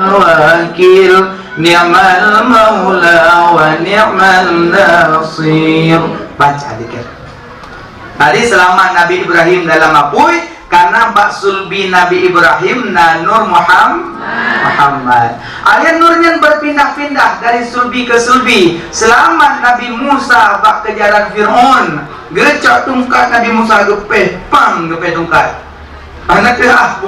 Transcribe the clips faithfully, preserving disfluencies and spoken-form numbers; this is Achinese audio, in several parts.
Wakil, ni'mal maula wa ni'man nasir. Baca zikir. Tadi selamat Nabi Ibrahim dalam apui, karena bak sulbi Nabi Ibrahim na nur Muham-, Muhammad. Akhirnya nur nyan berpindah-pindah dari sulbi ke sulbi. Selamat Nabi Musa bak kejaran Fir'aun. Geucok tungkat Nabi Musa, geupéh, pang, geupéh tungkat. Hana teuhah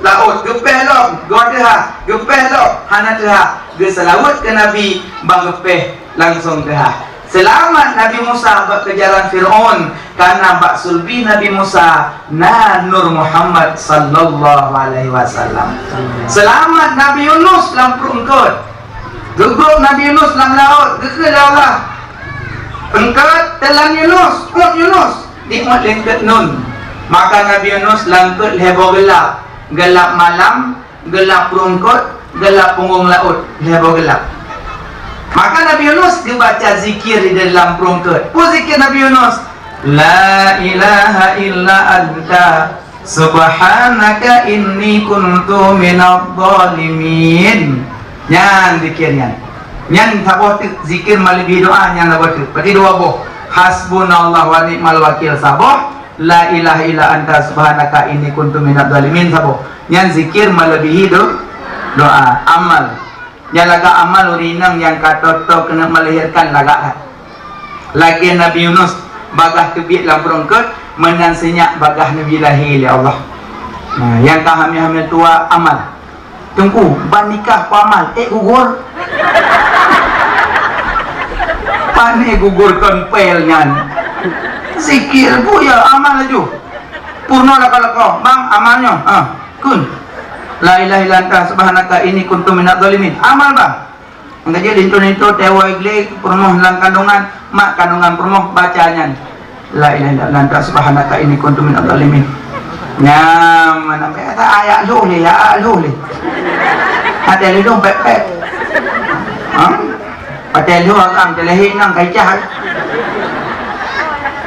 laôt, geupéh lom, goe teuhah, geupéh lom, hana teuhah. Geuseulaweuet keu Nabi, ban geupéh langsong teuhah. Seulamat Nabi Musa bak keujaran Fir'aun, karena bak sulbi Nabi Musa na Nur Muhammad sallallahu alaihi wasallam. Seulamat Nabi Yunus lam pruet eungkôt. Geugrôp Nabi Yunus lam laôt, geukheun lé Allah, "Eungkôt, teulan Yunus, uet Yunus." Diuet lé eungkôt nun. Maka Nabi Yunus lam eungkôt lhèe boh geulap, geulap malam, geulap pruet eungkôt, geulap punggong laôt, lhèe boh geulap. Maka Nabi Yunus geubaca zikir di dalam pruet eungkôt. Peue zikir Nabi Yunus? "La ilaha illa anta, subhanaka inni kuntu minadh dhalimin." Nyan zikir nyan. Nyan saboh teuk zikir meuleubèh doa nyan saboh teuk. Berarti dua boh. Hasbunallah wa ni'mal wakil saboh, la ilaha illa anta subhanaka inni kuntu minadh dhalimin saboh. Nyan zikir meuleubèh do-, doa, amal. Nyan lagak amal ureueng inong nyang ka toe-toe keuneuk melahirkan lagak that. Lagèe Nabi Yunus, bagah teubiet lam pruet eungkôt, meunan sinyak bagah Nabi lahé lé Allah. Nah, nyang ka hamil-hamil tuha amal. "Teungku, ban nikah peue amal?" "Ék gugur." "Pane gugur kon pél nyan?" "Zikir, Bu, ya, amal laju." "Purnoe lakoe-lakoe, Bang, amal nyoe." "Ah, kheun. La ilaha illa anta subhanaka inni kuntu minadh dhalimin." Amal, Bang. Nyang ka jeuet linto-linto, teuwoe glé peurumoh lam kandungan, mak kandungan peurumoh baca nyan. La ilaha illa anta subhanaka inni kuntu minadh dhalimin. Nyan, mana biasa ayat lheuh lé, ayat lheuh lé. Ada lheuh pet-pet. Ha? Ada lheuh agam, ada lahé nang kai cah.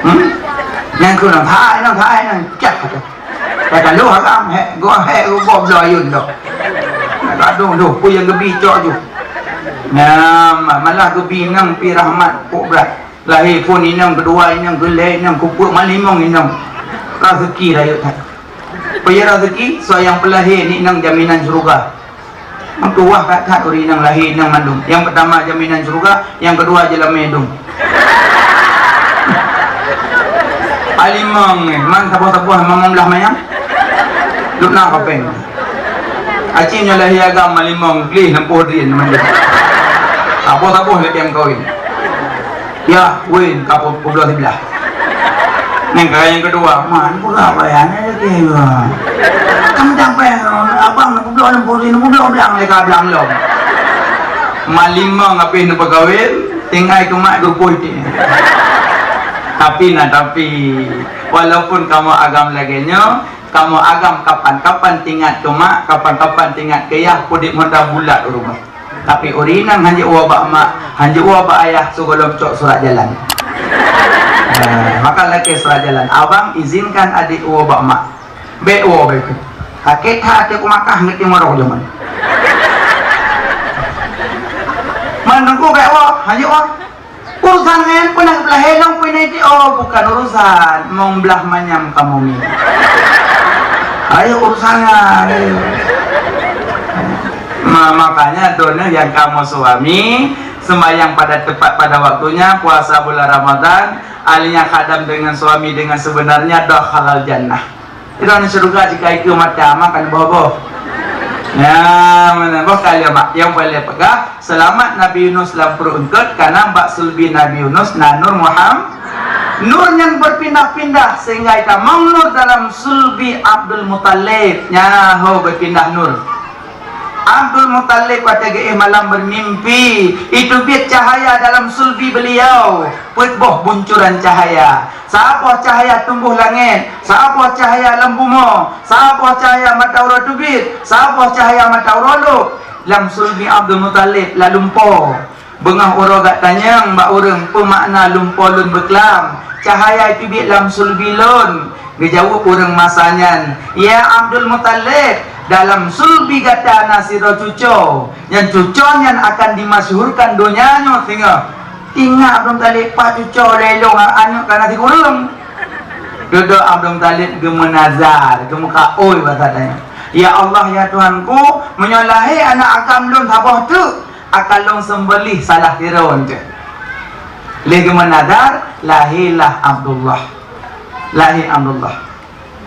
Hmm? Nang keu nang hai, nang hai, nang cah tu. Kata lheuh agam, hek, gua hek, gua bloe ayun tu. Kata aduh, duh, ku yang gebi cok ju. Nyan, malah gebi nang pi rahmat, kok brat. Lahé phon inong, keudua inong, keulhèe inong, keupeuet, malimong inong. Raseuki rayeuk that. Peue raseuki, soe nyang peulahé ni inong jaminan syeuruga. Meutuwah that-that ureueng inong lahé inong mandum. Nyang peutama jaminan syeuruga, nyang keudua jeulamé dum. Alimong, eh, man saboh-saboh mamong blah manyam. Duk na kapeng. Aci nyoe lahé agam malimong, gleh nampoh drien mandum. Saboh-saboh lé piang kawin. Ya, win, ka pu-, publoe siblah. Neng kara nyang keudua, "Man, peugah bayan lagèe nyoe. Kamu sampai, abang neupubloe lam puri, neupubloe blang lé ka blang lom." Malimong abéh neupeukawen, tinggai keumak geupôi ti. Tapi na tapi, walaupun kamoe agam lagèe nyoe, kamoe agam kapan-kapan tingat keumak, kapan-kapan tingat keu yah, udép honda bulat u rumoh. Tapi ureueng inong hanjeuet woe bak mak, hanjeuet woe bak ayah sigohlom cok surat jalan. Eh, maka lakèe surat jalan, "Abang izinkan adik woe bak mak." "Bèk woe, bèk." Sakét that até ku Makkah ngon timurong jameun. "Man, Teungku, bèk woe, hanjeuet woe." "Urusan nyan peue na geupeulah helong peue na iti?" "Oh, bukan urusan, mong blah manyam kamoe mi." Ayo urusan nyan. Ma-, makanya droeneuh nyang kamoe suami, sembahyang pada tepat pada waktunya, puasa bulan Ramadan, ahlinya khadam dengan suami dengan sebenarnya, dakhalal jannah. Droeneuh syeuruga jika ikeu mata makan boh-boh. Nyan, meunan boh kali mak. Nyang paleng peugah, seulamat Nabi Yunus lam pruet eungkôt, karena bak sulbi Nabi Yunus na Nur Muham-, Nur nyan berpindah-pindah sehingga itamong Nur dalam sulbi Abdul Muthalib. Nyan ho berpindah Nur. Abdul Muthalib watèe geuéh malam bermimpi, iteubiet cahaya dalam sulbi beliau, peuet boh buncuran cahaya. Saboh cahaya tumboh langèt, saboh cahaya lam bumoe, saboh cahaya mata uroe teubiet, saboh cahaya mata uroe lôb. Lam sulbi Abdul Muthalib lam lumpoe. Beungoh uroe geutanyong bak ureueng, "Peue makna lumpoe lôn beuklam? Cahaya teubiet lam sulbi lôn, Geujaweueb ureuëng masa nyan, "Ya Abdul Muthalib, dalam sulbi gata na sidroe cuco, nyang cuco nyan akan dimasyhurkan donya nyoe singoh." Ingat Abdul Muthalib, "Pat cuco lé lôn, aneuk ka na sikureueng." Dudoe Abdul Muthalib geumeunazar, geumeukaôi basa tanyoe, "Ya Allah, ya Tuhanku, meunyoe lahé aneuk agam lôn saboh teuk, akan lôn seumbeuléh salah sidroe teuh." Lheueh geumeunazar, lahé lah Abdullah. Lahé Abdullah.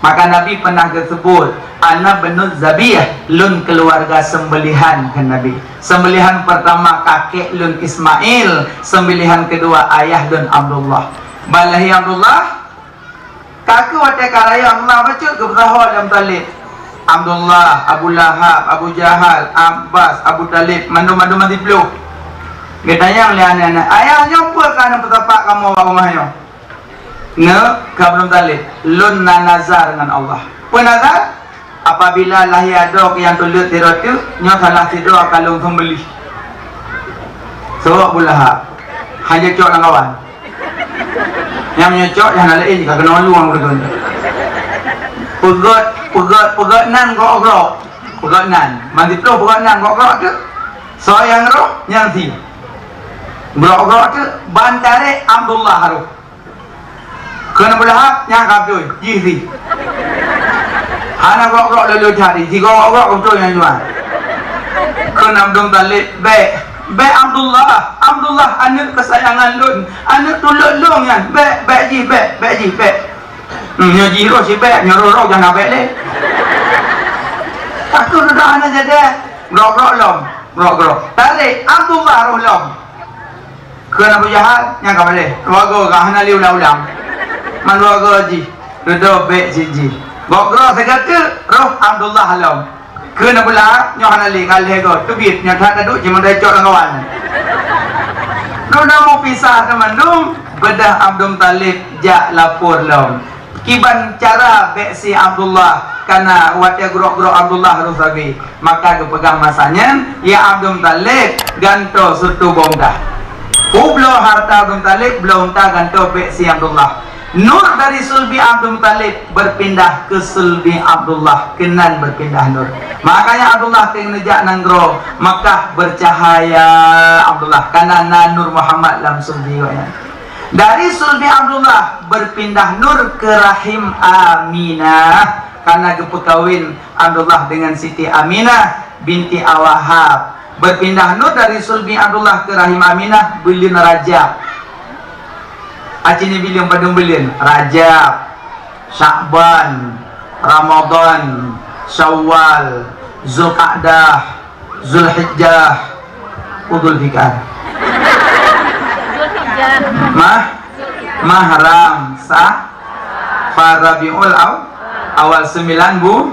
Maka Nabi pernah geuseubut, "Ana bnu zabih, lôn keuluwarga seumbeulihan," kheun Nabi. "Seumbeulihan peurtama kakek lôn Ismail, seumbeulihan keudua ayah lôn Abdullah." Ban lahé Abdullah, ka kheueh watée ka rayeuk Abdullah bacut geupeusaho lé Abu Thalib. Abdullah, Abu Lahab, Abu Jahal, Abbas, Abu Thalib, mandum-mandum mantong siploh. Geutanyong lé aneuk-aneuk, "Ayah, nyoe peue ka neupeusapat kamoe bak rumoh nyoe?" "Neuk," kheun Abdul Muthalib, "lôn na nazar ngon Allah." "Peue nazar?" "Apabila lahé adoe nyang tuleuet sidroe teuk, nyoe salah sidroe ka lôn seumbeuléh." Soe? Abu Lahab. Hana cocok lam kawan. Nyang meunyoe cocok, nyang laén ka keunoe luwang beutôi. Peugét, peugét, peugét nan grok-grok. Peugét nan. Ban siploh peugét nan grok-grok teuk. Soe nyang roh, nyang sie. Grok-grok teuk, ban tarek Abdullah roh. Kheun Abu Lahab, "Nyan ka beutôi, jih sie." Hana grok-grok lôn-lôn cari, sigrok-grok beutôi nyang jua. Kheun Abdul Muthalib, "Bék, bék Abdullah, Abdullah aneuk keusayangan lôn, aneuk tuleuek lôn nyan, bék, bék jih, bék, bék jih, bék." Hmm, nyoe jih roh si bék, nyoe roh-roh jangan bék lé. Takot udah hana jadi, grok-grok lom, grok-grok. Tarek, Abdullah roh lom. Kheun Abu Jahal, "Nyan ka paléh, dua goe ka hana lé ulang-ulang. Man dua goe jih, dudoe bék cit jih." Gok groe sigoe teuk, roh Abdullah lom. Kheun Abu Lahab, "Nyoe hana lé, ka lhée goe, teubiet, nyan that taduek cit mandai cok lam kawan." Dudoe meupisah teumandum, beudôh Abdul Muthalib jak lapor lom. Kiban cara bék sie Abdullah, kana watée grok-grok Abdullah roh sabe, maka geupeugah masa nyan, "Ya Abdul Muthalib, gantoe seutu boh unta." Peubloe hareuta Abdul Muthalib, bloe unta gantoe bék sie Abdullah. Nur dari sulbi Abdul Muthalib berpindah ke sulbi Abdullah, keunan berpindah nur. Makanya Abdullah keu neujak nanggroe Makkah bercahaya Abdullah, kana na Nur Muhammad lam sulbi gobnyan. Dari sulbi Abdullah berpindah nur ke rahim Aminah, karena geupeukawen Abdullah dengan Siti Aminah binti Awahab. Berpindah nur dari sulbi Abdullah ke rahim Aminah buleuen Rajab. Aci ni buleuen padum buleuen? Rajab, Sya'ban, Ramadan, Syawal, Zulqa'dah, Zulhijjah, Dzulfikar. Mah, Mahram, Sa, Fa, Rabiul Aw, awal sembilan bu,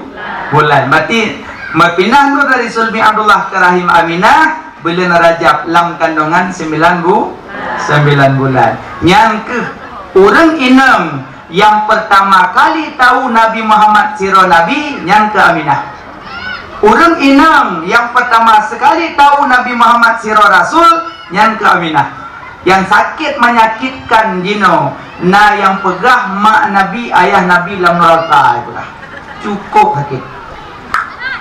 bulan. Berarti berpindah nur dari sulbi Abdullah ke rahim Aminah, buleuen Rajab lam kandungan sembilan bu, sembilan bulan. Nyan keuh ureuëng inong nyang pertama kali tahu Nabi Muhammad sidroe nabi, nyan keuh Aminah. Ureuëng inong nyang pertama sekali tahu Nabi Muhammad sidroe rasul, nyan keuh Aminah. Nyang sakét menyakitkan jinoe, na nyang peugah mak Nabi, ayah Nabi lam neuraka, peugah. Cukup sakét.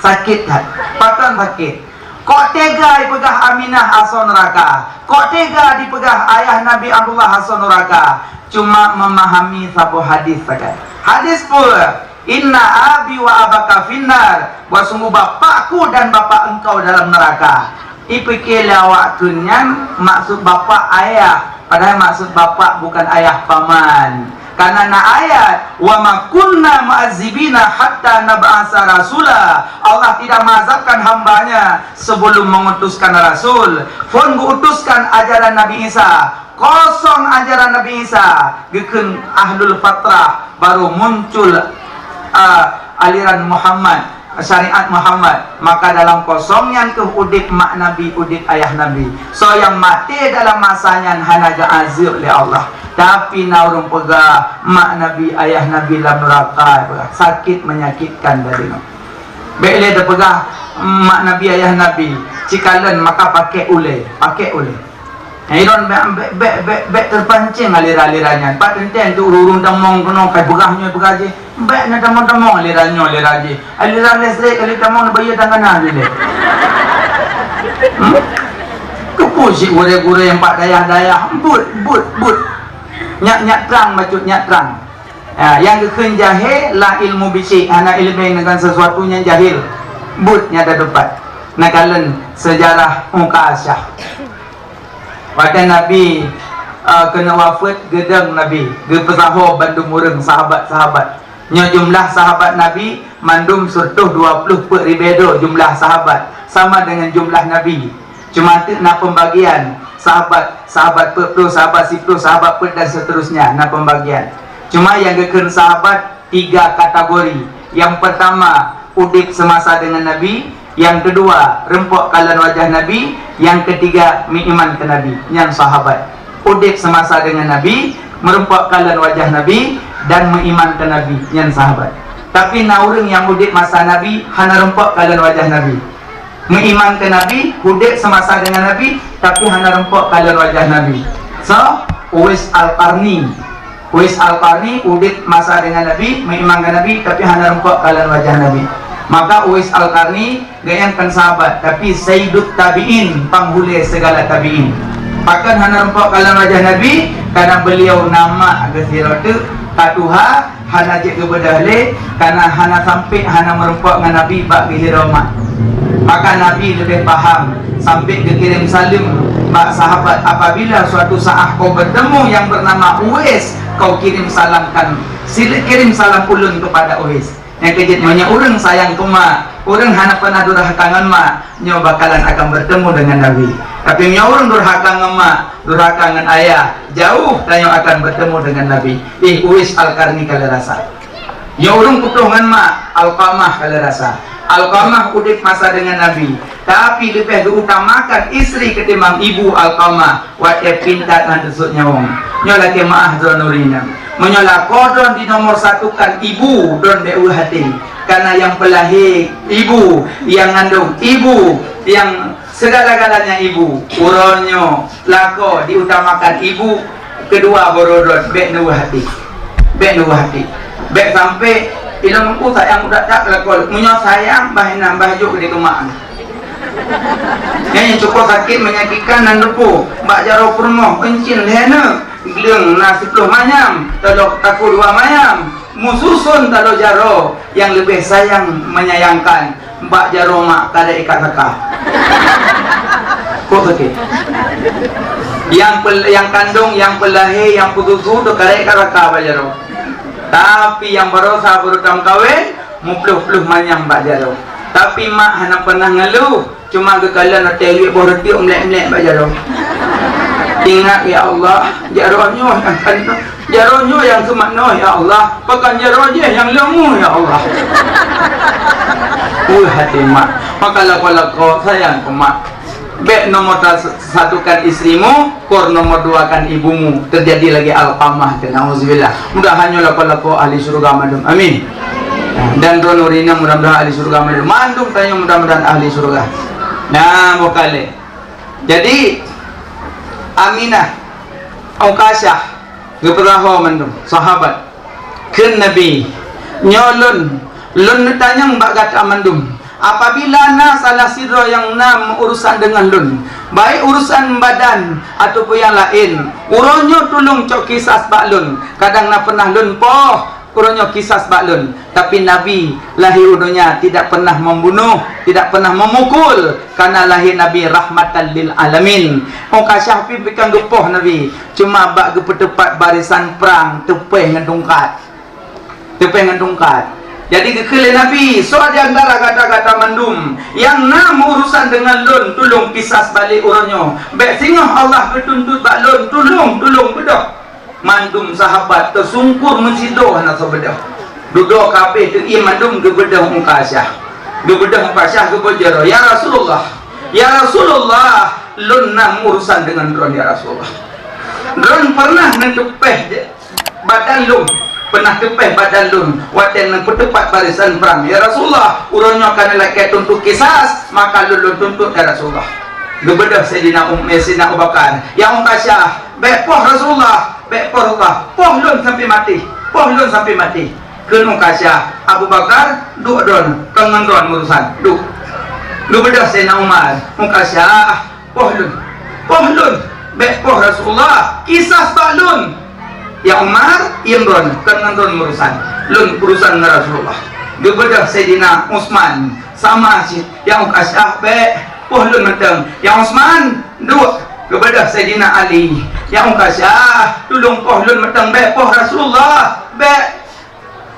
Sakét that. Pakon sakét? Kok tega jipeugah Aminah asoe neuraka? Kok tega jipeugah ayah Nabi Abdullah asoe neuraka? Cuma memahami saboh hadis sagai. Hadis peue? "Inna abi wa abaka finnar," bahwa sungguh bapakku dan bapak engkau dalam neraka. Ipike lé awak kheun nyan maksud bapak ayah, padahal maksud bapak bukan ayah, paman. Karena na ayat, "Wa ma kunna mu'azzibina hatta nab'asa rasula." Allah tidak mengazabkan hambanya sebelum mengutuskan rasul. Phon geuutuskan ajaran Nabi Isa, kosong ajaran Nabi Isa, geukheun ahlul fatrah, baru muncul, ah, aliran Muhammad, syariat Muhammad. Maka dalam kosong nyan keuh udeb mak Nabi, udeb ayah Nabi. Soe nyang maté dalam masa nyan hana geuazeueb lé Allah. Tapi na ureuëng peugah mak Nabi, ayah Nabi lam neuraka, peugah sakét menyakitkan dari nyoe. Bék lé teupeugah mak Nabi, ayah Nabi, cikalon maka pakék ulée, pakék ulée. Iron bèk, bèk, bèk, bèk, bèk teupancéng aliran-aliran nyan. Pat teuntèe tu ureueng-ureueng tamong keunoe, kai peugah nyoe peugah jih. Bèk na tamong-tamong aliran nyoe aliran jih. Aliran listrik kali tamong na bayeue tangan na jih lé. Hmm? Keupeue cit gurèe-gurèe nyang bak dayah-dayah, buet, buet, buet. Nyak, nyak trang bacut, nyak trang. Ha, nyang geukheun jahé la ilmu bisi, hana ileumèe deungon sesuatu nyang jahil. Buet nyang tatupat. Neukalon seujarah Ukasyah. Watèe Nabi, eh, keuneuk wafeuet, geudong Nabi, geupeusaho bandum ureueng sahabat-sahabat. Nyoe jumlah sahabat Nabi mandum siratoh dua ploh peuet ribèe droe jumlah sahabat, sama deungon jumlah Nabi. Cuma teuk na pembagian, sahabat, sahabat peuet ploh, sahabat siploh, sahabat peuet dan seterusnya, na pembagian. Cuma nyang geukheun sahabat tiga kategori. Yang pertama, udép semasa dengan Nabi. Yang kedua, reumpok kalon wajah Nabi. Yang ketiga, meuiman keu Nabi. Nyan sahabat. Udép semasa dengan Nabi, meureumpok kalon wajah Nabi, dan meuiman keu Nabi. Nyan sahabat. Tapi na ureueng nyang udép masa Nabi, hana reumpok kalon wajah Nabi. Meuiman keu Nabi, udép semasa dengan Nabi, tapi hana reumpok kalon wajah Nabi. So, Uwais Al-Qarni. Uwais Al-Qarni udép masa dengan Nabi, meuiman keu Nabi, tapi hana reumpok kalon wajah Nabi. Maka Uwais Al-Qarni geunyang kon sahabat, tapi Sayyidut Tabi'in, panghulèe segala tabi'in. Pakon hana reumpok kalon wajah Nabi? Karena beliau na mak geuh sidroe teuk, ka tuha, hana jeuet geubeudôh lé, karena hana sampai, hana meureumpok ngon Nabi bak geuhidroe mak. Maka Nabi leubeh paham, sampai geukirém saleuem bak sahabat, "Apabila suatu saat kau bertemu yang bernama Uwais, kau kirim salamkan, sila kirim salam ulôn kepada Uwais." Nyang keujeuet, meunyoe ureueng sayang keu mak, ureueng hana peunah durhaka ngon mak, nyoe bakalan akan bertemu dengan Nabi. Tapi meunyoe ureueng durhaka ngon mak, durhaka ngon ayah, jauh tanyoe akan bertemu dengan Nabi. Ih, Uwais Al-Qarni ka lheueh rasa. Nyoe ureueng putôh ngon mak, Alqamah ka lheueh rasa. Alqamah udép masa dengan Nabi, tapi leubeh geuutamakan istri ketimbang ibu Alqamah. Watèe pintar ngon teusut nyawöng. Nyoe lakèe meu'ah droeneuh ureueng inong. Meunyoe lakoe droeneuh di nomor satukan ibu, droeneuh bèk weueh até. Karena nyang peulahé ibu, nyang ngandong ibu, nyang segala-galanya ibu. Uroe nyoe lakoe diutamakan ibu, keudua baroe droeneuh, bèk neuweueh até. Bèk neuweueh até. Bèk sampai inong Teungku sayang udah that lakoe. Meunyoe sayang, bah inan, bah jok di keumak. Nyan nyang cukup sakét menyakitkan nan teupeu, bak jaroe peurumoh, euncien lhèe neuk, gleueng na siploh manyam, taloh takue dua manyam, meususon taloh jaroe nyang leubeh sayang menyayangkan, bak jaroe mak karek ikat saka. Kok sakét? Nyang pel-, nyang kandong, nyang peulahé, nyang peususu teuh karek ikat saka bak jaroe. Tapi nyang barosa baru tameukawen, muploh-ploh manyam bak jaroe. Tapi mak hana peunah ngeuluh, cuma geukalon watèe geuboh reutiek mlek-mlek bak jaroe. Ingat, ya Allah, jaroe nyoe nyang keunoe, jaroe nyoe nyang keumat nyoe, ya Allah. Pakon jaroe jih nyang leumu, ya Allah. Weueh até mak. Maka lakoe-lakoe sayang keu mak. Bèk nomor ta-, satukan istrimu, kor nomor duakan ibumu. Terjadi lagi Alqamah tu, nauzubillah. Mudahan nyoe lakoe-lakoe ahli syurga mandum. Amin. Dan droeneuh ureueng inong mudah-mudahan ahli syurga mandum. Mandum tanyoe mudah-mudahan ahli syurga. Nah, boh kalé. Jadi, Aminah, Ukasyah, geupeurahô mandum, sahabat. Kheun Nabi, "Nyoe lôn, lôn neutanyong bak gata mandum, apabila na salah sidroe nyang na meuurusan deungon lôn, baik urusan badan ataupun nyang laén, uroe nyoe tulông cok kisas bak lôn, kadang na peunah lôn poh uroe nyoe kisas bak lôn." Tapi Nabi lahé u donya tidak pernah membunuh, tidak pernah memukul, karena lahé Nabi rahmatan lil alamin. Ukasyah pih bukan geupoh Nabi, cuma bak geupeuteupat barisan prang teupèh ngon tungkat. Teupèh ngon tungkat. Jadi geukheun lé Nabi, "Soe di antara gata-gata mandum nyang na meuurusan deungon lôn, tulông kisas balek uroe nyoe. Bèk singoh Allah geutuntut bak lôn, tulông, tulông beudôh." Mandum sahabat teusungkur meusidroe hana soe beudôh. Dudoe ka abéh teuiem mandum geubeudôh Ukasyah. Geubeudôh Ukasyah geuboh jaroe, "Ya Rasulullah, ya Rasulullah, lôn na meuurusan deungon droen, ya Rasulullah. Droen pernah neuteupèh badan lôn, pernah teupèh badan lôn watèe neupeuteupat barisan prang. Ya Rasulullah, uroe nyoe ka neulakèe tuntut kisas, maka lôn, lôn tuntut, ya Rasulullah." Geubeudôh Saidina Um-, eh, Saidina Abu Bakar, "Ya Ukasya, bèk poh Rasulullah, bèk poh Rasulullah, poh lôn sampoe maté, poh lôn sampoe maté." Kheun Ukasya, "Abu Bakar, duek droeneuh, kon ngon droeneuh urusan, duek." Geubeudôh Saidina Umar, "Ukasya, poh lôn, poh lôn, bèk poh Rasulullah, kisas bak lôn." "Ya Umar, iem droeneuh, kon ngon droeneuh urusan, lôn urusan ngon Rasulullah." Geubeudôh Saidina Utsman, sama cit, "Ya Ukasya, bèk, poh lôn mantong." "Ya Utsman, duek." Geubeudôh Saidina Ali, "Ya Ukasya, tulông poh lôn mantong, bèk poh Rasulullah, bèk."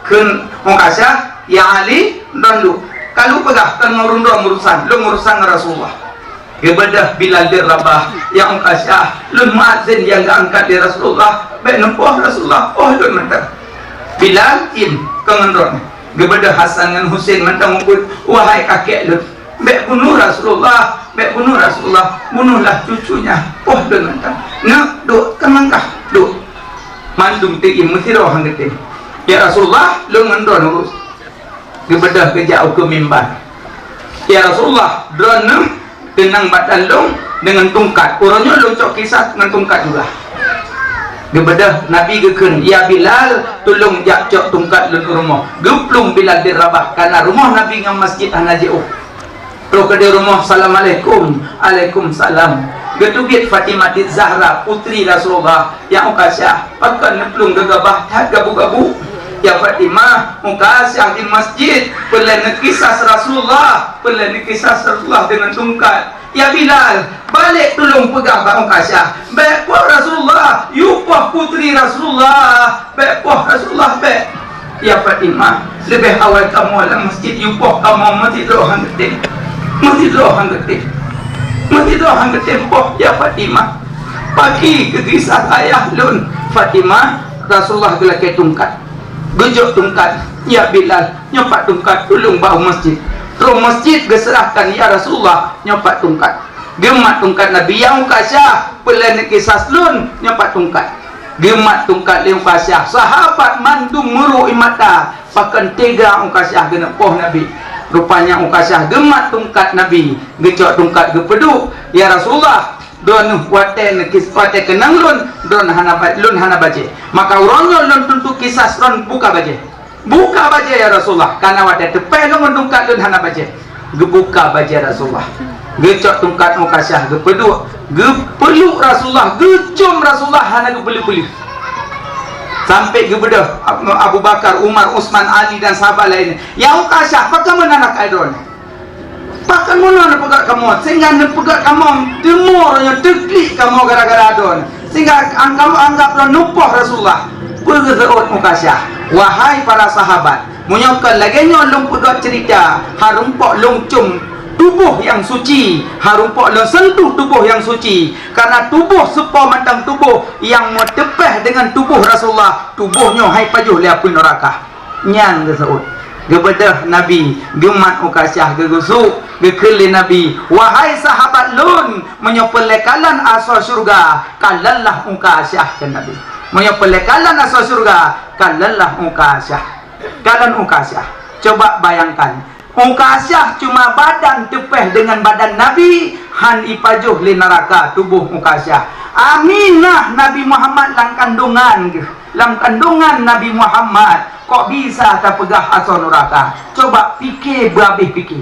Kheun Ukasya, "Ya Ali, droeneuh duek. Ka lôn peugah kon ngon ureueng droeneuh urusan, lôn urusan ngon Rasulullah." Geubeudôh Bilal bin Rabah, "Ya Ukasya, lôn muazin nyang geuangkat lé Rasulullah, bèk neupoh Rasulullah, poh lôn mantong." "Bilal, iem, kon ngon droeneuh." Geubeudôh Hasan ngon Husein mantong mubuet, "Wahai kakek lôn, bèk bunoh Rasulullah, bèk bunoh Rasulullah, bunohlah cucunya, poh lôn mantong. Neuk, duek, kon ngon kah, duek." Mandum teuiem meusidroe han geutem. "Ya Rasulullah, lôn ngon droeneuh urus." Geubeudôh geujak u keue mimbar. "Ya Rasulullah, droeneuh teunang badan lôn deungon tungkat. Uroe nyoe lôn cok kisas ngon tungkat juga." Geubeudôh Nabi geukheun, "Ya Bilal, tulông jak cok tungkat lôn u rumoh." Geuplueng Bilal bin Rabah, kana rumoh Nabi ngon masjid hana jiôh. Troh keudéh rumoh, "Assalamualaikum." "Alaikumsalam." Geuteubiet Fatimah Zahra, putri Rasulullah, "Ya Ukasya, pakon neuplueng geugabah that gabu-gabu?" "Ya Fatimah, Ukasya di masjid, peureulèe neukisas Rasulullah, peureulèe neukisas Rasulullah deungon tungkat." "Ya Bilal, balek tulông peugah bak Ukasya, bèk poh Rasulullah, yue poh putri Rasulullah, bèk poh Rasulullah, bèk." "Ya Fatimah, leubeh awai kamoe lam masjid, yue poh kamoe meusidroe han geutem. Meusidroe han geutem. Meusidroe han geutem poh, ya Fatimah. Pakri keu kisah ayah lôn." "Fatimah, Rasulullah geulakèe tungkat. Geujok tungkat, ya Bilal, nyoe pat tungkat, tulông ba u masjid." Troh masjid geuseurahkan, "Ya Rasulullah, nyoe pat tungkat." Geumat tungkat Nabi, "Ya Ukasya, peureulèe neukisas lôn, nyoe pat tungkat." Geumat tungkat lé Ukasya, sahabat mandum meurôk ie mata, pakon teuga Ukasya keuneuk poh Nabi. Rupanya Ukasya geumat tungkat Nabi, geucok tungkat geupeuduek, "Ya Rasulullah, droeneuh watèe neukis-, watèe keunong lôn, droeneuh hana ba-, lôn hana bajèe. Maka uroe nyoe lôn tuntut kisas droeneuh buka bajèe." "Buka bajèe, ya Rasulullah, kana watèe teupèh lôn ngon tungkat lôn hana bajèe." Geubuka bajèe Rasulullah. Geucok tungkat Ukasya geupeuduek, geupeluk Rasulullah, geucium Rasulullah hana geupeuleuh-peuleuh. Sampai geubeudôh Abu Bakar, Umar, Utsman, Ali dan sahabat laén, "Ya Ukasya, pakon meunan akai droeneuh? Pakon meunan neupeugèt kamoe, sehingga neupeugèt kamoe teumur nyoe teuklik kamoe gara-gara droeneuh, sehingga kamoe anggap droeneuh neupoh Rasulullah?" Peue geuseuôt Ukasya, "Wahai para sahabat, meunyoe kon lagèe nyoe lôn peugèt ceurita, hareumpok lôn cium tuboh nyang suci, hareumpok lôn sentuh tuboh nyang suci, karena tuboh seupôt mantong tuboh nyang meuteupèh deungon tuboh Rasulullah, tuboh nyoe hai pajoh lé apui neuraka." Nyan geuseuôt. Geubeudôh Nabi, geumat Ukasya geugusuk, geukheun lé Nabi, "Wahai sahabat lôn, meunyoe peureulèe kalon asoe syeuruga, kalonlah Ukasya," kheun Nabi. "Meunyoe peureulèe kalon asoe syeuruga, kalonlah Ukasya." Kalon Ukasya. Coba bayangkan, Ukasya cuma badan teupèh deungon badan Nabi, han ipajoh lé neuraka tuboh Ukasya. Aminah Nabi Muhammad lam kandungan geuh. Lam kandungan Nabi Muhammad, kok bisa tapeugah asoe neuraka? Coba pike beuhabéh pike.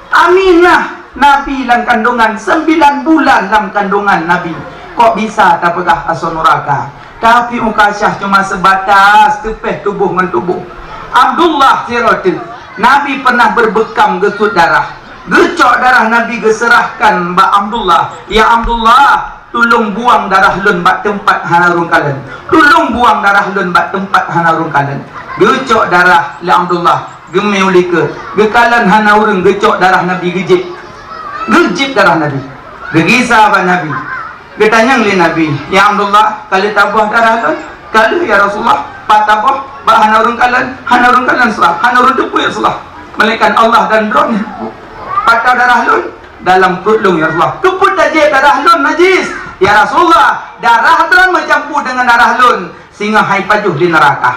Aminah, Nabi lam kandungan sembilan bulan lam kandungan Nabi, kok bisa tapeugah asoe neuraka? Tapi Ukasya cuma seubatas teupèh tuboh ngon tuboh. Abdullah sidroe teuk, Nabi pernah berbeukam geusuet darah. Geucok darah Nabi geuseurahkan bak Abdullah, "Ya Abdullah, tulông buang darah lôn bak teumpat hana ureueng kalon. Tulông buang darah lôn bak teumpat hana ureueng kalon." Geucok darah lé Abdullah, geumé u likot. Geukalon hana ureueng, geucok darah Nabi, geujieb. Geujieb darah Nabi. Geugisa bak Nabi. Geutanyong lé Nabi, "Ya Abdullah, ka lheueh taboh darah lôn?" "Ka lheueh, ya Rasulullah." "Pat taboh?" "Bak hana ureueng kalon." "Hana ureueng kalon, Rasulullah. Hana ureueng teupeue, ya Rasulullah, melainkan Allah dan Droeneuh." "Pat taboh darah lôn?" "Dalam pruet lôn, ya Rasulullah." "Keupeue tajieb darah lôn najis?" "Ya Rasulullah, darah droeneuh meucampur deungon darah lôn, singoh hai pajoh di neuraka."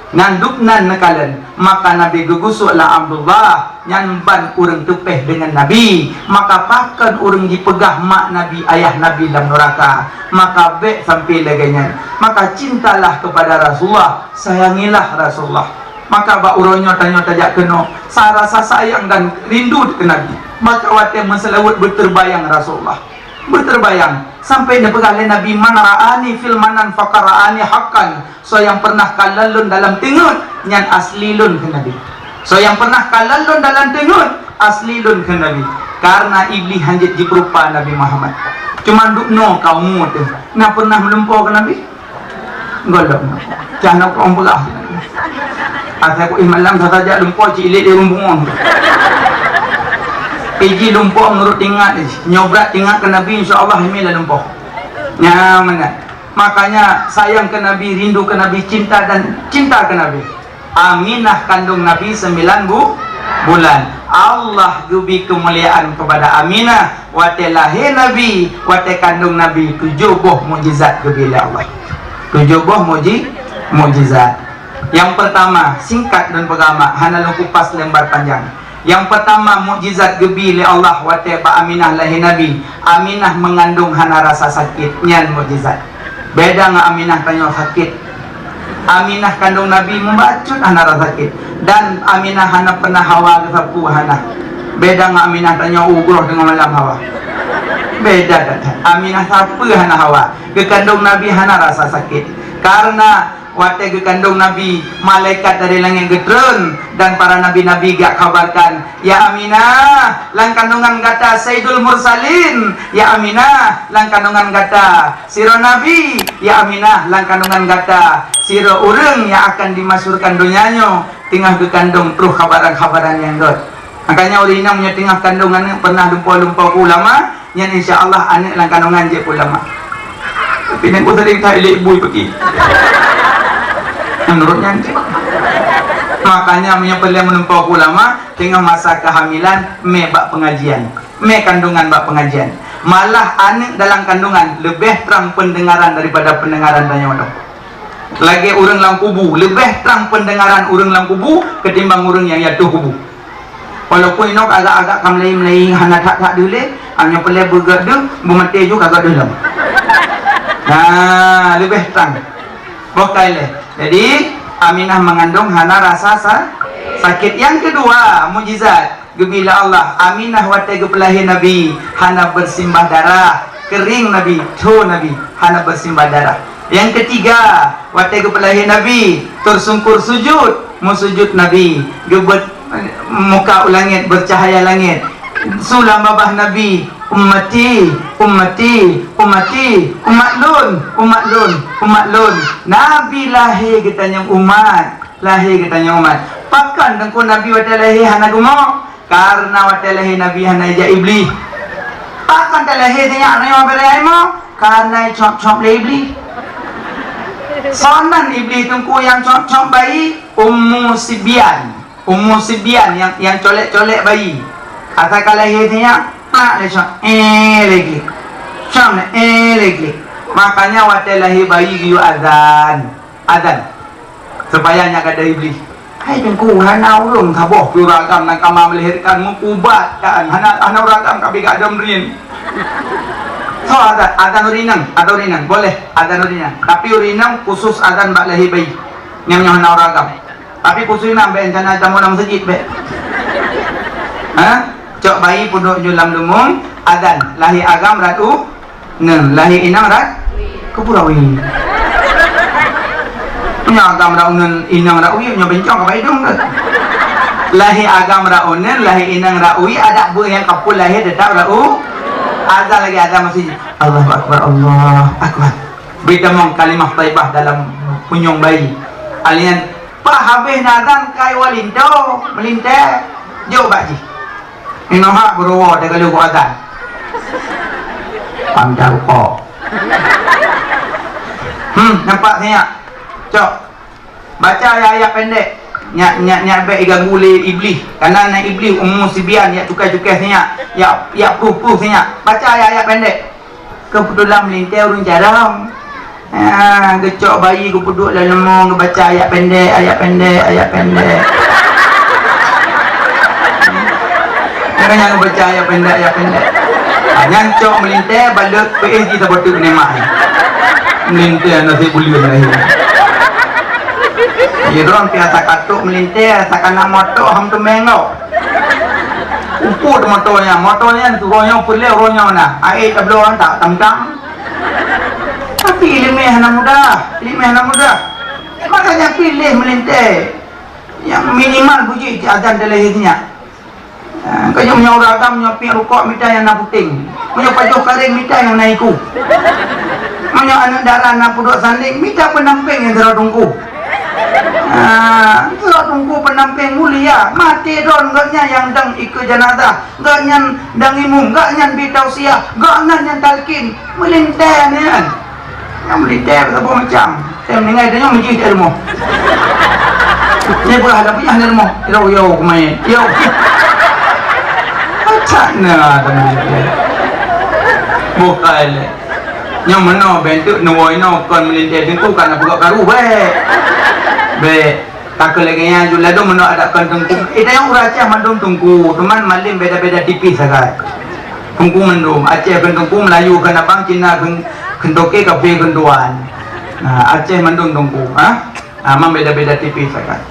Nyan dubnan neukalon, maka Nabi geugusok lam Abdullah, nyan ban ureuëng teupeh deungon Nabi. Maka pakon ureuëng jipeugah mak Nabi, ayah Nabi lam nuraka? Maka bék sampai lagée nyan. Maka cintalah kepada Rasulullah, sayangilah Rasulullah. Maka bak uroe nyoe tanyoe tajak keunoe, sa rasa sayang dan rindu keu Nabi. Maka watée meuseulaweuet beuterbayang Rasulullah. Beuterbayang, sampai neupeugah lé Nabi, "Man ra'ani fil manan faqad ra'ani haqqan." Soe nyang pernah kalon lôn dalam teungeut, nyan asli lôn kheun Nabi. Soe nyang pernah kalon lôn dalam teungeut, asli lôn kheun Nabi. Karena Iblih hanjeuet jipeurupa Nabi Muhammad. Cuman dubnoe ka umu teuh, na pernah meulumpoe keu Nabi? Gohlom. Cah na kong peugah. Asai ku ih malam sasaja lumpoe cik ilik di rumbungoe. Iji lumpoe meunurot ingat iji. Nyoe brat ingat keu Nabi, insya Allah, imi dah lumpoe. Nyan meunan. Makanya sayang keu Nabi, rindu keu Nabi, cinta dan cinta keu Nabi. Aminah kandung Nabi sembilan bu-, bulan. Allah geubri keumuliaan kepada Aminah. Watée lahé Nabi, watée kandung Nabi, tujoh boh mukjizat geubri lé Allah. Tujoh boh muji-, mukjizat. Nyang pertama, singkat dan peugama, hana lôn kupas leumbar panjang. Nyang pertama, mukjizat geubri lé Allah watée bak Aminah lahé Nabi. Aminah meungandong hana rasa sakét, nyan mukjizat. Beda ngon Aminah tanyoe sakét. Aminah kandong Nabi meubacut hana rasa sakét. Dan Aminah hana pernah hawa geusapeue hana. Beda ngon Aminah tanyoe ugroh teungoh malam hawa. Beda that. Aminah sapeue hana hawa. Geukandong Nabi hana rasa sakét. Karena watée geukandong Nabi, malaikat dari langét geutreun dan para nabi-nabi geukhabarkan, "Ya Aminah, lam kandongan gata Saidul Mursalin. Ya Aminah, lam kandongan gata sidroe nabi. Ya Aminah, lam kandongan gata sidroe ureuëng nyang akan dimasyhurkan donya nyoe." Teungoh geukandong troh khabaran-khabaran nyang rhot. Makanya ureuëng inong nyoe teungoh kandong aneuëk pernah lumpoe-lumpoe keu ulama, nyan insya Allah aneuëk lam kandongan jeuet keu ulama. Tapi nyan ku sering that ilek bui pergi. Menurut nyan cit. Makanya meunyoe peureulée meulumpoe keu ulama, teungoh masa kehamilan, mé bak pengajian. Mé kandongan bak pengajian. Malah aneuëk dalam kandongan leubeh trang pendengaran daripada pendengaran tanyoe nyoe. Lagée ureuëng lam kubu, leubeh trang pendengaran ureuëng lam kubu ketimbang ureuëng nyang yatoh kubu. Walaupun inong agak-agak ka meulayi-meulayi hana that-that deuh lé, nyoe peureulée beugét deuh, beumaté ju ka gét deuh lom. Nah, leubeh trang. Boh kai lé. Jadi, Aminah mengandung hana rasa sa-, sakit. Yang kedua, mukjizat. Geubri lé Allah, Aminah watée geupeulahé Nabi hana beusimbah darah, keuring Nabi, tho Nabi hana beusimbah darah. Nyang keutiga, watée geupeulahé Nabi teusungkur sujut, meusujut Nabi, geubeuet muka u langét, beucahaya langét. Su lam babah Nabi, "Ummati, ummati, ummati, umat lôn, umat lôn, umat lôn." Nabi lahé geutanyong umat. Lahé geutanyoe umat. Pakon teungku Nabi watée lahé hana geumok? Karena watée lahé Nabi hana ijak Iblih. Pakon talahé sinyak nyoe beureulée mok? Karena icop-cop lé Iblih. Sonan Iblih teungku nyang cop-cop bayi? Ummu Sibyan. Ummu Sibyan nyang, nyang colek-colek bayi. Asai ka lahé sinyak, plak lé cop, eh, lé glik. Cop lé, eh, lé glik. Makanya watée lahé bayi geuyue azan. Azan. Supaya nyak gadôh Iblih. Hai teungku, hana ureuëng saboh pih ureuëng agam nyang ka melahirkan meukubat kan. Hana, hana ureuëng agam ka bri gadôh meurin. So azan, azan ureuëng inong, azan ureuëng inong. Boleh azan ureuëng inong. Tapi ureuëng inong khusus azan bak lahé bayi. Nyang nyoe hana ureuëng agam. Tapi khusus inong bék rencana tamu lam masjid bék. Ha? Cok bayi peuduek ju lam leumbung, azan. Lahé agam ratu, Neng, lahé inong rat? Keupura wi. Nyoe agam rat uneun inong rat wi, nyoe bencong ka baidong ke? Lahé agam rat uneun, lahé inong rat wi, adak beu nyang kapul lahé tetap rat u. Azan lagi azan masih. Allahu Akbar, Allahu Akbar. Bri tamong kalimah thaibah dalam punyueng bayi. Alian, "Pak, habéh na azan kai wa linto, meulintée." Jok bak jih. Inoe hak beuruwoe teuka lheueh azan. Pam jaroe ko. Hmm, nampak sinyak. Cok. Baca ayat-ayat pendek. Nyak, nyak, nyak bék iganggu lé Iblih. Karena na Iblih Ummu Sibyan yak cukai-cukai sinyak. Yak, yak pruh-pruh sinyak. Baca ayat-ayat pendek. Keubeutulan meulintée ureuëng carông. Ah, geucok bayi geupeuduek lam leumô, geubaca ayat pendek, ayat pendek, ayat pendek. Kadang nyang geubaca ayat pendek, ayat pendek. Ah, nyan cok meulintèe, balot peuéh jih saboh teuk neumaén. Meulintèe nasib buleuen lahé. Jidong pih asa katok meulintèe, asa kana moto hom teumé ngoh. Upot moto nyan, moto nyan turoe nyoe peureulèe uroe nyoe na. Aé tabloe tak tam-tam. Tapi ileumèe hana mudah, ileumèe hana mudah. Makanya piléh meulintèe nyang minimal bujih cit azan dilahé nyan. Ah, keu nyoe meunyoe ureueng agam nyoe piep rukok mita nyang na puténg. Meunyoe pajoh karéng mita nyang na iku. Meunyoe aneuk dara na peuduek sandéng mita peundampéng nyang sidroe teungku. Ah, sidroe teungku peundampéng mulia, maté droe gobnyan nyang dong ikeue jenazah. Gobnyan dang imum, gobnyan bi tausiah, gobnyan nyang talkin, meulintèe nyan. Nyang meulintèe saboh macam. Tém ninggai tanyoe meujih di rumoh. Nyan peugah lam peujah di rumoh. Yo, yo, keumaén. Yo. Acak na dah meulintèe. Bukai lé. Nyang meunoe bentuk neuwoe inoe kon meulintèe teungku kana peugah karu bèk. Bèk. Takheun lagèe nyan ju ladôm meunoe adak kon teungku. Eh, tanyoe ureueng Aceh mandum teungku, teuma malem beda-beda tipih sagai. Teungku mandum, Aceh kon teungku, Melayu kon abang, Cina kon, kon toke, kafé kon tuan. Nah, Aceh mandum teungku, ha? Nah, mang beda-beda tipih sagai.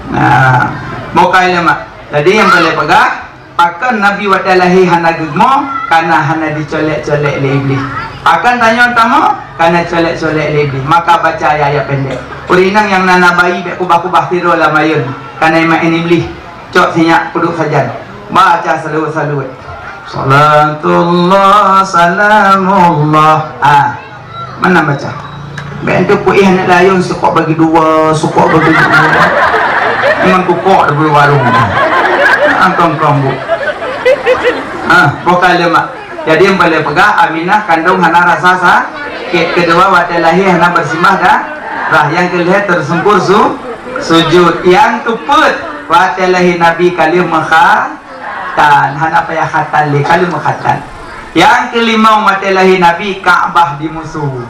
Nah, bukai lé mak. Jadi nyang paleng peugah, Pakon Nabi watèe lahé hana geumo, kana hana jicolek-colek lé Iblih. Pakon tanyoe tamoe, kana colek-colek lé Iblih. Maka baca ayat-ayat pendek. Ureueng inong nyang na, na bayi bèk kubah-kubah sidroe lam ayôn, kana imaén Iblih. Cok sinyak peuduek sajan. Baca salawat-salawat. Salatullah, salamullah. Ah. Meunan baca. Bèk enteuk peuéh aneuk layôn sukok bagi dua, sukok bagi dua. Ngon kukok di warong. Angkong-kong bu. Ah, bukai lé mak. Jadi nyang paleng peugah Aminah kandông hana rasa sakét. Keudua watèe lahé hana beusimbah darah. Nyang keulhèe teusungkur su-, sujud. Nyang keupeuet watèe lahé Nabi ka lheueh meukha- tan, hana payah khatan lé, ka lheueh meukhatan. Nyang keulimong watèe lahé Nabi, Ka'bah dimusu.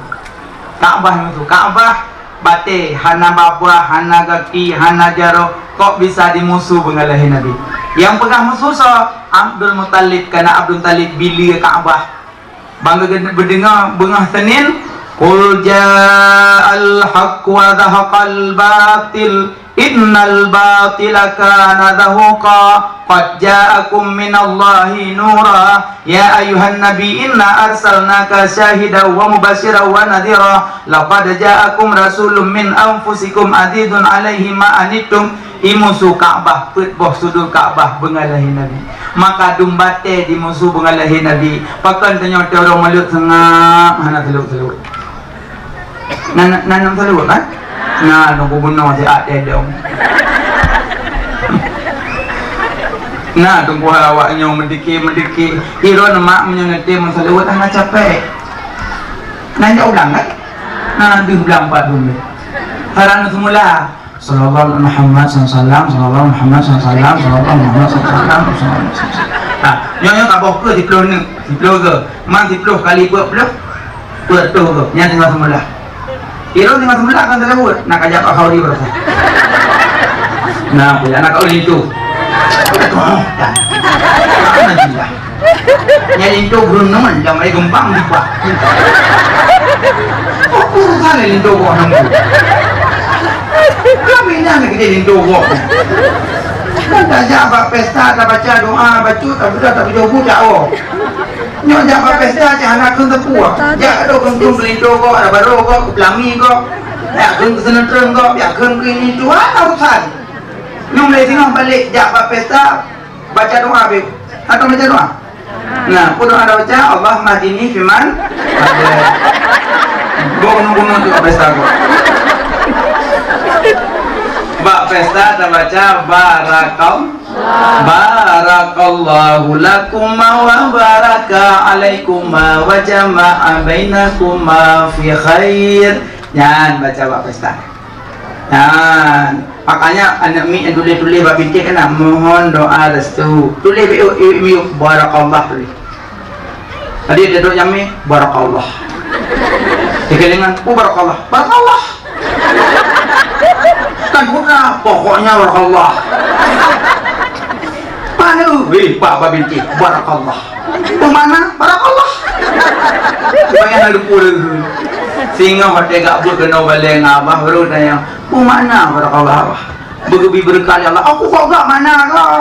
Ka'bah dimusu. Ka'bah batèe, hana babah, hana gaki, hana jaroe, kok bisa dimusu beungoh lahé Nabi. Nyang peugah musu soe? Abdul Muthalib, kana Abdul Muthalib bileue Ka'bah. Bang geudeungoe beungoh Senin, "Qul ja'al haqq wa zahaqal batil, innal batila kana zahuqa. Qad ja'akum minallahi nura. Ya ayyuhan nabi, inna arsalnaka syahidan wa mubasyiran wa nadhira. Laqad ja'akum rasulun min anfusikum azizun alaihi ma anittum." Imusu Ka'bah, peuet boh sudut Ka'bah beungoh lahé Nabi. Maka dum batèe dimusu beungoh lahé Nabi. Pakon tanyoe teuh ureueng maleuet seungab hana saleuet-saleuet. Na, na, na saleuet kan? Na, nunggu bunoe siat tedong. Na, teungku awak nyoe meudike-meudike. Iron mak meunyoe neutem meusaleuet hana capek. Na jak ulang kan? Na deuh ulang pat dum. Saran seumula. Sallallahu alaihi Muhammad sallallahu alaihi wasallam, sallallahu alaihi Muhammad sallallahu alaihi wasallam, sallallahu alaihi Muhammad sallallahu alaihi wasallam. Nah, nyoe, nyoe ka boh keue siploh neuk, siploh keue. Man siploh kali peuet ploh, peuet reutôh keue. Nyan teungoh seumeulah. Iron teungoh seumeulah kan teuleweuet, nak kajak Pak Khauri baroesa. Nah, punya nak kau lintu. Alhamdulillah. Nyan linto gunong lam air geumpang dipat. Apa urusan linto goh nang tu? Kami nyan kita linto goh. Kan tajak bak pesta, tabaca doa, bacut, tabuda, tabujobu, tak oh. Nyoe jak bak pesta, cak hana kheun teupuah. Jak ado kheun-kheun linto goh, ada baro goh, pelami goh. Jak kheun keu sinetron goh, jak kheun keu ini, tu hana urusan. Nyoe mulai singoh balik jak bak pesta, baca doa, Beb. Atau baca doa? Nah, peue doa dah baca, "Allahumma hdini fiman hadait." Bok gunong-gunong tu bak pesta tu. Bak pesta dah baca, "Barakal-, barakallahu lakuma wa baraka alaikuma wa jama'a bainakuma fi khair." Nyan baca bak pesta. Nah, makanya aneuk miet nyang tuléh-tuléh bak bintéh keunan, mohon doa restu. Tuléh bak iék, iék miyueb, barakallah tuléh. Tadi dia duduk nyang mi, barakallah. Sikeulingan, "Oh, barakallah." "Barakallah." Kan bukan, pokoknya barakallah. Mana, weh, Pak Babinti, barakallah. Peue makna barakallah? Banyak lalu pura. Singoh watèe gak buet keunoe balèe ngon abah, baru tanya, "Peue makna barakallah, abah?" "Beugeubri beureukat lé Allah." "Aku kok gak makna kau?"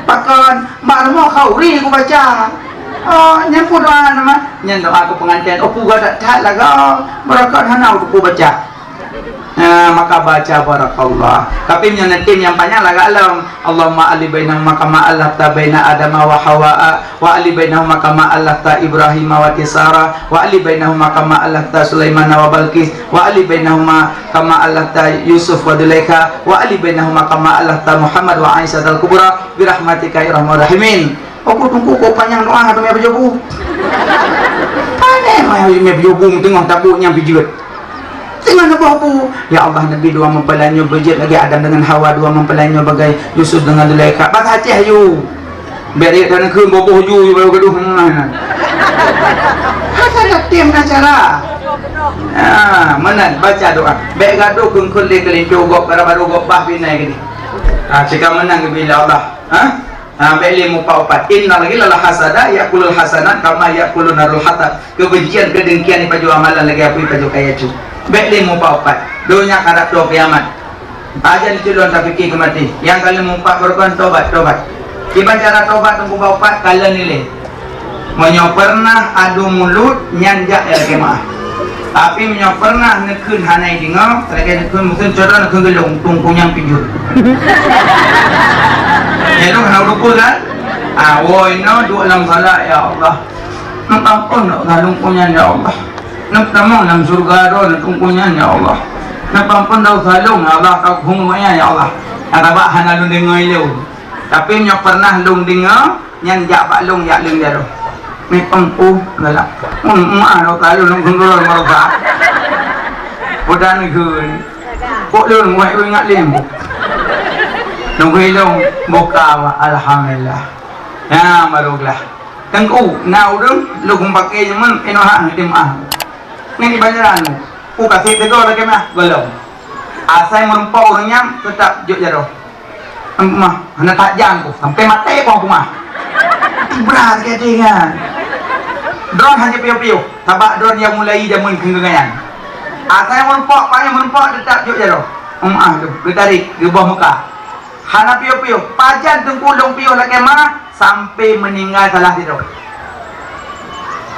"Pakon, bak rumoh khauri kubaca." "Oh, nyan peue doa nama?" "Nyan doa keu peungantén." "Oh, peugah that-that lagak. Beureukat hana kubaca." Nah, maka baca barakallah. Tapi meunyoe neutem nyang panyang lagak lom. Allahumma alif bainahuma kama allafta baina Adama wa Hawa, wa alif bainahuma kama allafta Ibrahima wa Tisara, wa alif bainahuma kama allafta Sulaimana wa Balqis, wa alif bainahuma kama allafta Yusuf wa Zulaikha, wa alif bainahuma kama allafta Muhammad wa Aisyah al-Kubra, birahmatika ya arhamar rahimin. Aku tunggu kok panyang doa tu meupajoh bu. Pane mah meupajoh bu teungoh tabu nyang pijeut. Teungoh neuboh bu, "Ya Allah, Nabi dua meupalan nyoe beujeuet lagèe Adam deungon Hawa, dua meupalan nyoe bagai Yusuf deungon Zulaikha." Bahasa Aceh yu. Bèk riet dan kheun boboh ju yu baru gadoh. Hana tem acara. Ah, meunan baca doa. Bèk gadoh kheun-kheun lé keulinto gob, baru gob bah binai gini. Ah, cika meunan geubila Allah. Ha? Ha, bèk lé mupat-upat. "Innal ghilla wal hasada ya'kulul hasanat kama ya'kulun narul hatab." Keubencian, keudengkian ipajoh amalan lagèe apui ipajoh kayèe cu. Bèk lé mupat-upat. Donya karab toe kiamat. Ajan culon tapike keu maté. Nyang ka lheueh mupat beurukon tobat, tobat. Kiban cara tobat teungku bak upat, kalon ilèe. Meunyoe peureunah adu mulut, nyan jak lakèe meu'ah. Tapi meunyoe peureunah neukheun hana ideungoe, lakèe neukheun meukeun codot neukheun geulong, tungku nyang pijeut. Nyan hana ureueng kan? Ah, woe inoe duek lam salat, "Ya Allah, neupampon dak galong ku nyan, ya Allah. Neutamong lam syurga droe neutungku nyan, ya Allah. Neupampon dak salong, ya Allah, ka kuhong maya, ya Allah." Nyang sabab hana lôn deungoe ilèe. Tapi meunyoe peureunah lôn deungoe, nyan jak bak lôn, jak lôn jaroe. Meuteumpuh galak. Mun ma lôn ka lôn lôn keudroe marosa. Peue dan geun. Kok lôn wék ingat lé. Nunggu lôn buka, alhamdulillah. Nyan baru glah. Teungku, na ureueng lôn paké nyoe inoe hak di meu'ah. Nyan di banjaran. Ku kasih teugor lagèe meu'ah, gohlom. Asai meurumpok ureueng nyan teutap jok jaroe. Mah, hana tajam ku, sampai maté pun aku mah. Tibra sakét hati nyan. Droen hana piôh-piôh, sabab droen nyang mulai jameun keu geuhnyan. Asai meurumpok, paléng meurumpok teutap jok jaroe. Mah tu, geutarek, geuboh muka. Hana piôh-piôh, pajan teungku lôn piôh lakèe meu'ah, sampai meuninggai salah sidroe.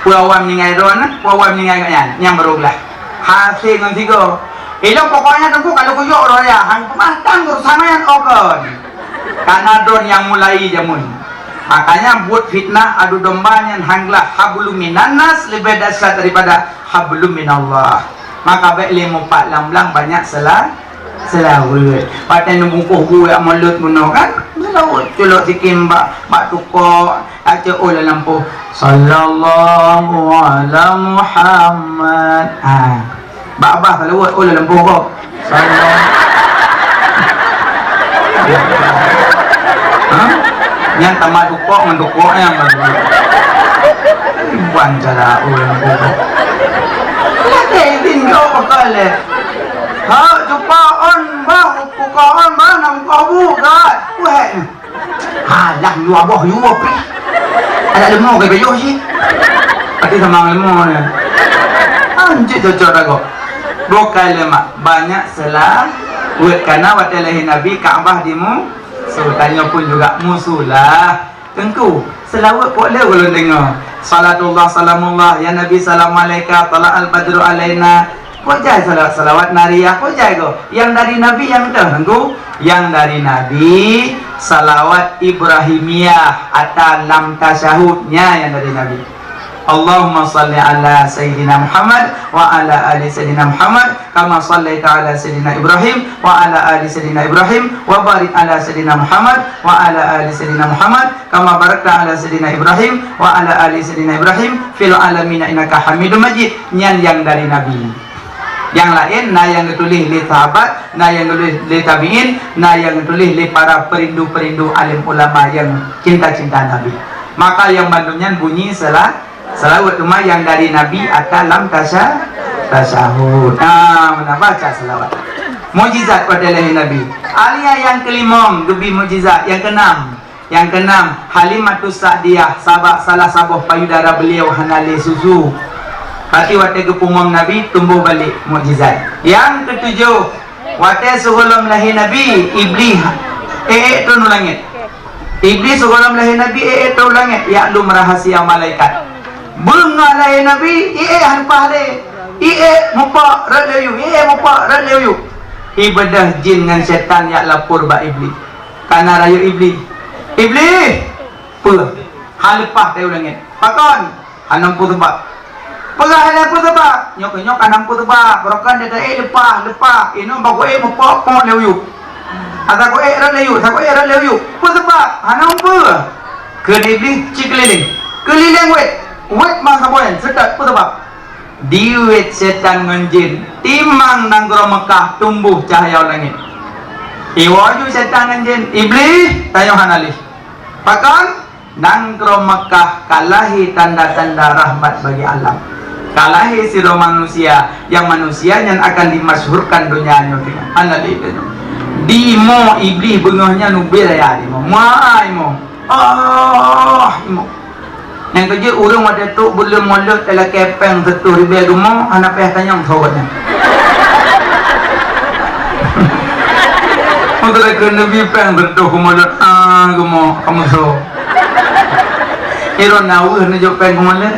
Peue awai meuninggai droen, peue awai meuninggai gobnyan, nyang baru glah. Hasé ngon sigoe. Ilôn pokoknya teungku kalau kuyok roh ya, han peumah tang urusan nyan oh kon. Karena droen nyang mulai jameun. Makanya buet fitnah adu domba nyan han glah, hablum minannas lebih dahsyat daripada hablum minallah. Maka bèk lé mupat lam blang banyak sela-, selawat. Watèe neubungkôh buet mulod bunoe kan, selawat culok sikim bak, bak tukok, Até oh lam lampôh, "Sallallahu ala Muhammad." Ha. Bak babah salawat oh lam lampôh kok. Sallallahu. Ha? Nyan tamat tukok ngon tukok nyan baru. Bukan cara oh lam lampôh kok. Lakèe idin keu bakal lé. Ha, jumpa on bah, buka on bah, na buka bu, gat. Weh. Alah, yue boh, yue pih. Adak leumo ke bayoh cit. Pati sama leumo nyan. Anjit cocok ragoe. Bukai lemak, banyak selawat. Karena watèe lahé Nabi, Ka'bah dimu-, so, tanyoe pun juga musulah. Teungku, selawat kok lé ulôn deungoe. Salatullah, salamullah, ya Nabi, salam alaika, tala'al badru alaina. Kok jai salawat-salawat nariyah, kok jai kok? Nyang dari Nabi nyang teuh, Teungku. Nyang dari Nabi, salawat Ibrahimiyah, ata lam tasyahud, nyan nyang dari Nabi. Allahumma shalli ala Sayyidina Muhammad wa ala ali Sayyidina Muhammad, kama shallaita ala Sayyidina Ibrahim wa ala ali Sayyidina Ibrahim, wa barik ala Sayyidina Muhammad wa ala ali Sayyidina Muhammad, kama barakta ala Sayyidina Ibrahim wa ala ali Sayyidina Ibrahim fil alamin innaka Hamidum Majid. Nyan nyang dari Nabi. Nyang laén na nyang geutuléh lé sahabat, na nyang geutuléh lé tabi'in, na nyang geutuléh lé para peurindu-peurindu alim ulama nyang cinta-cinta Nabi. Maka nyang bandum nyan bunyi sela-, selawat, cuma nyang dari Nabi ata lam tasya-, Tasyahud. Ah, meunan baca salawat. Mukjizat pada lahé Nabi. Aliyah nyang keulimong geubi mukjizat, nyang keunam. Nyang keunam, Halimatus Sa'diyah, sabab salah saboh payudara beliau hana lé susu. Tapi watée geupumom Nabi, tumboh balek mukjizat. Nyang keutujoh, watée sigohlom lahé Nabi, Iblih ék-ék troh u langét. Iblih sigohlom lahé Nabi ék-ék troh u langét, jak lom rahasia malaikat. Beungoh lahé Nabi, ék-ék han leupah lé. Ék-ék mupok rot lé u yup, ék-ék mupok rot lé u yup. Ibeudôh jin ngon syaitan jak lapor bak Iblih. Kana rayeuk Iblih. Iblih! Peue? Han leupah tayue u langét. Pakon? Hana peue sabab. Peugah hana peue sabab. Nyoe keuh nyoe ka hana peue sabab. Barokon teuka ék leupah, leupah. Inoe bagoe mupok-pok lé u yup. Asa goe rot lé u yup, asa goe rot lé u yup. Peue sabab? Hana peue. Kheun Iblih cit keulileng. Keulileng wét. Wét mangkabuen, seutôt peue sabab. Di wét syaitan ngon jin, timang nanggroe Meukah tumboh cahya u langét. Iwoe ju syaitan ngon jin, Iblih, tanyoe hana lé. Pakon? Nanggroe Meukah ka lahé tanda-tanda rahmat bagi alam. Ka lahé sidroe manusia, nyang manusia nyan akan dimasyhurkan donya nyoe. Hana lé tanyoe. Di mo Iblih beungoh nyan ubé raya di mo. Muai mo. Ah, mo. Nyang keujeuet ureuëng watée trok buleuen Molot talakée péng siratoh ribée geumo, hana payah tanyong soe nyan. Meuteulakée neubi péng siratoh geumo Molot, ah, geumo, kamoe soe. Iron na weueh neujok péng geumo Molot.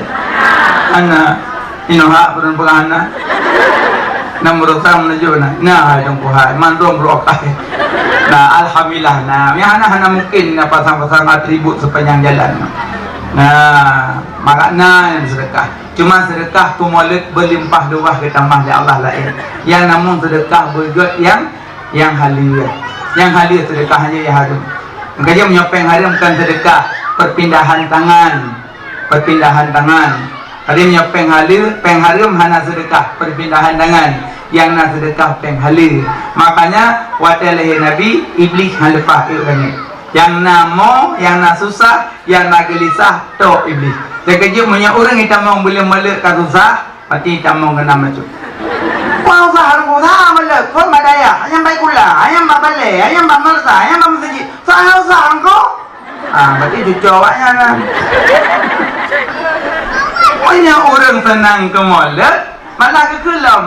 Hana. Inoe hak peureun peugah na. Na meurusang meunujok na. Nah, hai Teungku hai, mandum beurokah. Nah, alhamdulillah. Nah, nyang hana, hana mungkin na pasang-pasang atribut sepanjang jalan. Nah, maka na nyang seudeukah. Cuma seudeukah keu Molot beulimpah luwah geutamah lé Allah laén. Nyang namong seudeukah beugét nyang, nyang haleue. Nyang haleue seudeukah hanya nyang hareuem. Makanya meunyoe péng hareuem bukan seudeukah, perpindahan tangan. Perpindahan tangan. Jadi meunyoe péng haleue, péng hareuem hana seudeukah, perpindahan tangan. Nyang na seudeukah péng haleue. Makanya watée lahé Nabi, Iblih han leupah ék u langét. Nyang na mo, nyang na susah, nyang na geulisah, tok Iblih. Teukeujeuet meunyoe ureuëng itamong buleuen Molot ka susah, pati itamong keunan bacut. Wah, susah ureuëng susah Molot, kon bak dayah, nyang bak sikula, nyang bak balée, nyang bak madrasah, nyang bak meuseujid. Susah, susah ureuëng ko. Ah, berarti cucok awaknyan kan. Meunyoe ureuëng seunang keu Molot, malah geukheun lom.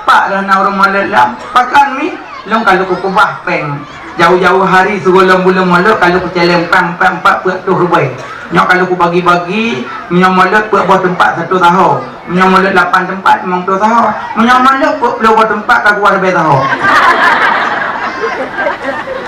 Pak dah na ureuëng Molot lom. Pakon mi? Lôn ka lôn keubah péng. Jauh-jauh hari sigohlom buleuen Molot ka lôn keucaleng péng, péng empat peuet ploh ribèe. Nyoe ka lôn keubagi-bagi, meunyoe Molot peuet boh teumpat satu saho. Meunyoe Molot lapan teumpat, limong ploh saho. Meunyoe Molot peuet ploh boh teumpat, ka dua ribèe saho.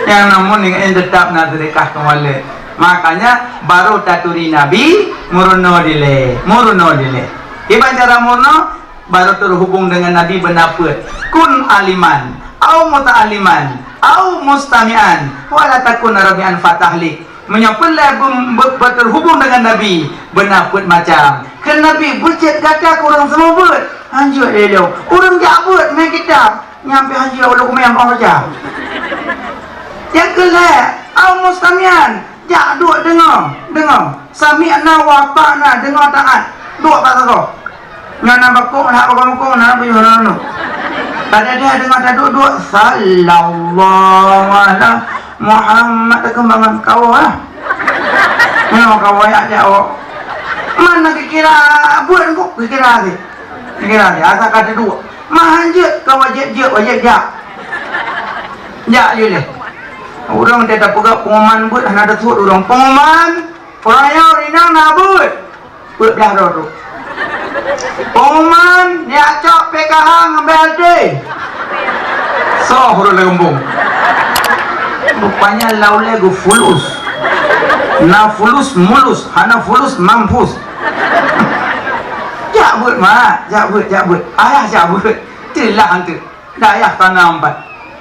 Nyang namun ingat tetap na seudeukah keu Molot. Makanya baru taturi Nabi, meurunoe dilée, meurunoe dilée. Kiban cara meurunoe, baru terhubung dengan Nabi beuna peuet. Kun aliman, au muta'alliman, au mustami'an, wala takun rabi'an fatahlik. Meunyoe peureulée beu-, beu-, beuterhubung dengan Nabi, beuna peuet macam. Kheun Nabi, beujeuet gata keu ureuëng seumeubeuet. Hanjeuet lé lôn. Ureuëng jak beuet mé kitab. Nyang pih hanjeuet ulôn kumé nyang oh ja. Nyang keu lhée, au mustami'an, jak duek deungoe, deungoe. Sami'na wa ata'na, deungoe taát. Duek bak sagoe. Nyan na bakong, na bakong, na buyuh na nu. Pada dia deungoe taduek-duek, sallallahu ala Muhammad, takeumbang kawoe lah. Nyoe kawoe jak, jak awak. Mana kira buet engkau kira sih. Kira sih, asa ka duek. Mah hanjeuet ka wajéb jeuet, wajéb jak. Jak je lé. Ureuëng teuka peugah pengumuman buet hana teusuet ureuëng. Pengumuman, ureuëng nyoe inong na buet. Peuet blah droe tu. Pengumuman, nyak cok P K H ngon B L T. Soh ureuëng lam gampông. Rupanya laulé gu fulus. Na fulus mulus, hana fulus mampus. Jak buet mak, jak buet, jak buet. Ayah jak buet. Teulah anteuk. Dayah kana empat.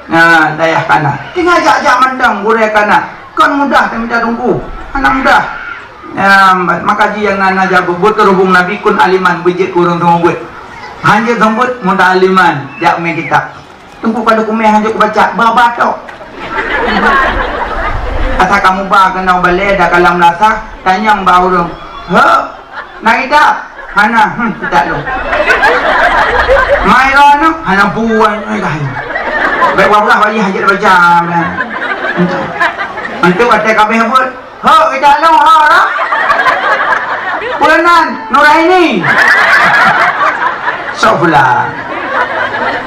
Nah, dayah kana. Tinggai jak-jak mantong gurée kana. Kon mudah tamita teungku. Hana mudah. Nah, maka ji nyang na, na jak buet, buet terhubung Nabi kun aliman beujeuet keu ureuëng seumeubeuet. Hanjeuet seumeubeuet muta'alliman, jak mé kitab. Teungku ka lôn kumé hanjeuet kubaca, ba-ba tok. Asa kamu ba keunoe balée dak kalam lasah, tanyong bak ureuëng. Heuh, na kitab? Hana, hmm, tak lôn. Mai lôn, hana buan, ai dah. Baik wabah wali hajat baca, dah. Untuk kata kabeh buat. Ho, kita lôn, ho, dah. Peue nan, Nuraini. Sok pula.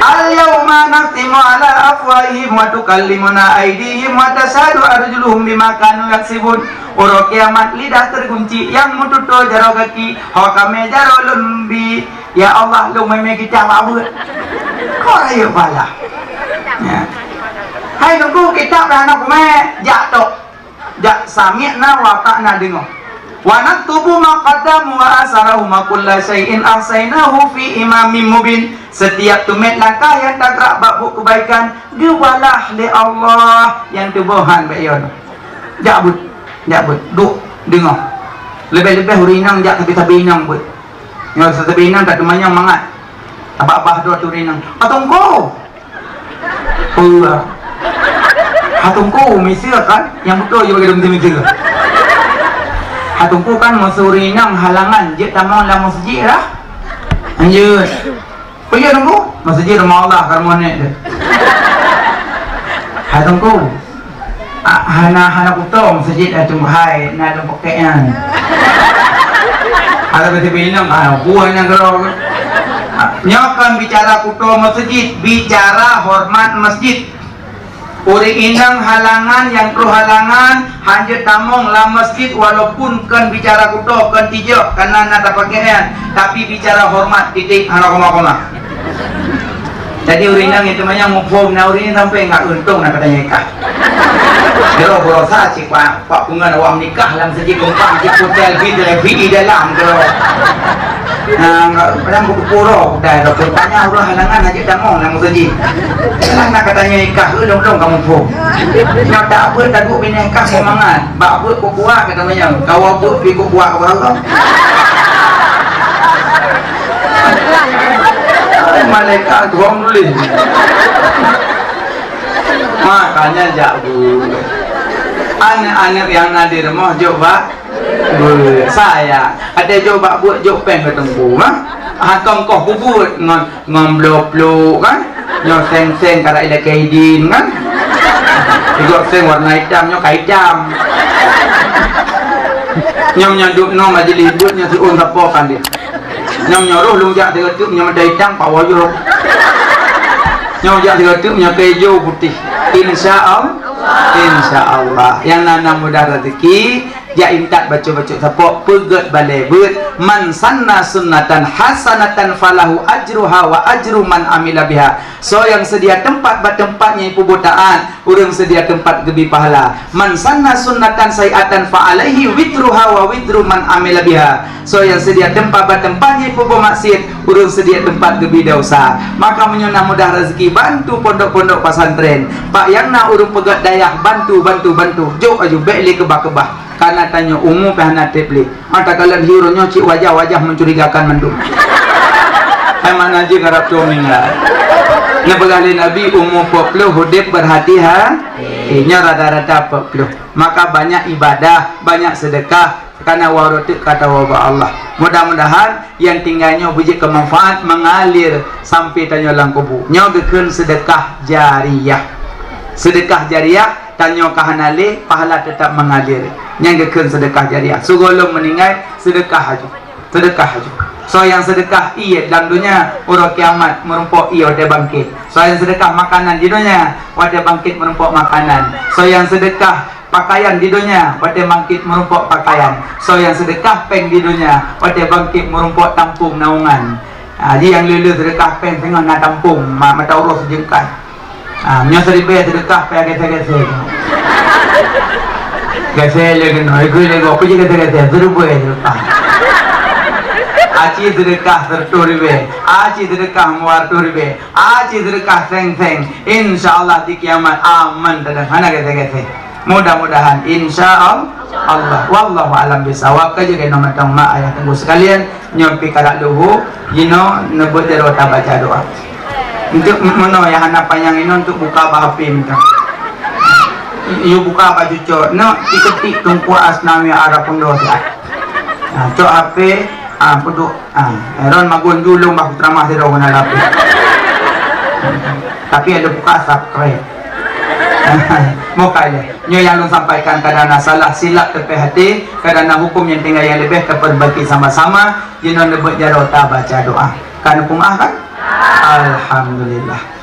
Al-yauma nakhtimu ala afwahihim wa tukallimuna aidihim wa tashhadu arjuluhum bima kanu yaksibun. Uroe kiamat lidah teugunci nyang meututoe jaroe gaki, ho kamé jaroe lôn bi. Ya Allah, lôn meume kitab abeuet. Kok rayeuk bala? Ya. Hai Teungku, kitab dah hana kumé, jak tok. Jak sami'na wa ata'na deungoe. Wa naktubu ma qaddamu wa asarahum wa kulla syai'in ahsainahu fi imamin mubin. Setiap teumé langkah nyang tagrak bak buet keubaikan, geubalah lé Allah nyang tuboh han bak yon. Jak beuet, jak beuet, duek deungoe. Leubeh-leubeh ureueng inong jak sabe-sabe inong beuet. Nyoe sabe-sabe inong ka teumanyong mangat. Abah-abah dua tu ureueng inong. Ka Teungku. Peue? Ha Teungku, miseue kan? Nyang beutôi je bagi dum miseue. Ha Teungku kan meusuri nang halangan jeuet tamong lam meuseujid lah. Lanjut. Peue Teungku? Meuseujid rumoh Allah kamoe nek deh. Ha Teungku. Ah, hana, hana kuto meuseujid dah Teungku hai, na dong pokek nyan. Ada beutôi inong, ah, buah nyang keudroe. Nyoe kon bicara kuto meuseujid, bicara hormat masjid. Ureueng inong halangan nyang troh halangan, hanjeuet tamong lam masjid walaupun kon bicara kuto, kon tijok, kana na tapakaian, tapi bicara hormat titik hana koma-koma. Jadi ureueng inong itu manyang muphom na ureueng sampai enggak untung na katanya nikah. Jero berosa cik pak, pak pungan awak menikah lam sejik tumpang cik hotel bid lebih di dalam tu. Nah, enggak, padahal buku puro, dah, dah bertanya orang halangan aja damong lam sejik. Jangan nak katanya nikah, ulung-ulung kamu pun. Nyoe tak apa, tak buat bini nikah semangat. Bak buet kuat-kuat kata manyang. Kawa buet pi kuat-kuat kata Allah. Malaikat tuang tulis. Makanya jak bu. Aneuk-aneuk nyang na di rumoh jok bak buet. Saya ada jok bak buet jok péng ke teungku mah. Ha kong koh bubuet ngon Ngon blok-blok kan? Nyoe seng-seng karak ilakée idin kan? Igok seng warna itam nyoe ka itam. Nyoe nyoe duek nyoe majelis buet nyoe siôn sapo kan dia. Nyoe nyoe roh lung jak sireuteuek nyoe mata itam pak woyoh. Nyoe jak sireuteuek nyoe keu ijo putih. Insya Allah. Insya Allah. Yang nana mudah rezeki, jak intat bacut-bacut sapo, peugét balée beuet, "Man sanna sunnatan hasanatan falahu ajruha wa ajru man amila biha." Soe nyang seudia teumpat bak teumpat nyang ipeubuet taát, ureuëng seudia teumpat geubi pahala. "Man sanna sunnatan sayyi'atan fa alaihi wizruha wa wizru man amila biha." Soe nyang seudia teumpat bak teumpat nyang ipeubuet maksiet, ureuëng seudia teumpat geubi desya. Maka meunyoe na mudah rezeki, bantu pondok-pondok pesantren. Bak nyang na ureuëng peugét dayah, bantu, bantu, bantu. Jok aju, bék lé keubah-keubah. Kana tanyoe umu pih hana treb lé. Mata kalon hiuroe nyoe cit wajah-wajah mencurigakan mandum. Hai mana jih karab tueng ninggai. Neupeugah lé Nabi umu empat puluh udeb berhati-hati. Eh, nyoe rata-rata empat puluh. Maka banyak ibadah, banyak sedekah, karena warotik kata wabah Allah. Mudah-mudahan yang tinggal nyoe beujeuet keu manfaat mengalir sampai tanyoe lam kubu. Nyoe geukheun sedekah jariah. Sedekah jariah Tanyoe ka hana lé, pahala tetap mengalir. Nyang geukheun sedekah jariah. Sigohlom meuninggai, sedekah aju. Sedekah aju. Soe nyang sedekah ié lam donya, uroe kiamat meurumpok ié watée bangkét. Soe nyang sedekah makanan di donya, watée bangkét meurumpok makanan. Soe nyang sedekah pakaian di donya, watée bangkét meurumpok pakaian. Soe nyang sedekah péng di donya, watée bangkét meurumpok tampông naungan. Ah, jadi nyang le-le sedekah péng singoh na tampông, ma-, mata uroe seujengkai. Ah, nyoe siribée sedekah payah gesé-gesé. Gesé lé keunoe, ikui lé gob, peue jih gesé-gesé, siribée sedekah. Aci sedekah siratoh ribée, aci sedekah dua ratoh ribée, aci sedekah seng-seng. Insya Allah di kiamat aman teuh, hana gesé-gesé. Mudah-mudahan, insya Allah. Wallahu a'lam bishawab. Ka jeuet keunoe mantong mak ayah teungku sekalian. Nyoe pih karak luhu, jinoe neubeuet jaroe tabaca doa. Untuk meunoe nyang hana panyang inoe untuk buka bak H P mantong. Yue buka bak cucok. Nyoe iketik Teungku Asnawi Arab Peundo siat. Nah, cok H P, Ah, peuduek. Ah, Aaron magun ju lôn bah ceramah sidroe na lapeh. Tapi ada buka subscribe. Mokai lé. Nyoe nyang lôn sampaikan, kadang na salah silap teupeh hati, kadang na huköm nyang tinggai nyang leubeh tapeurbaiki sama-sama, jinoe neubeuet jaroe tabaca doa. Ka neupeumaaf kan? Alhamdulillah.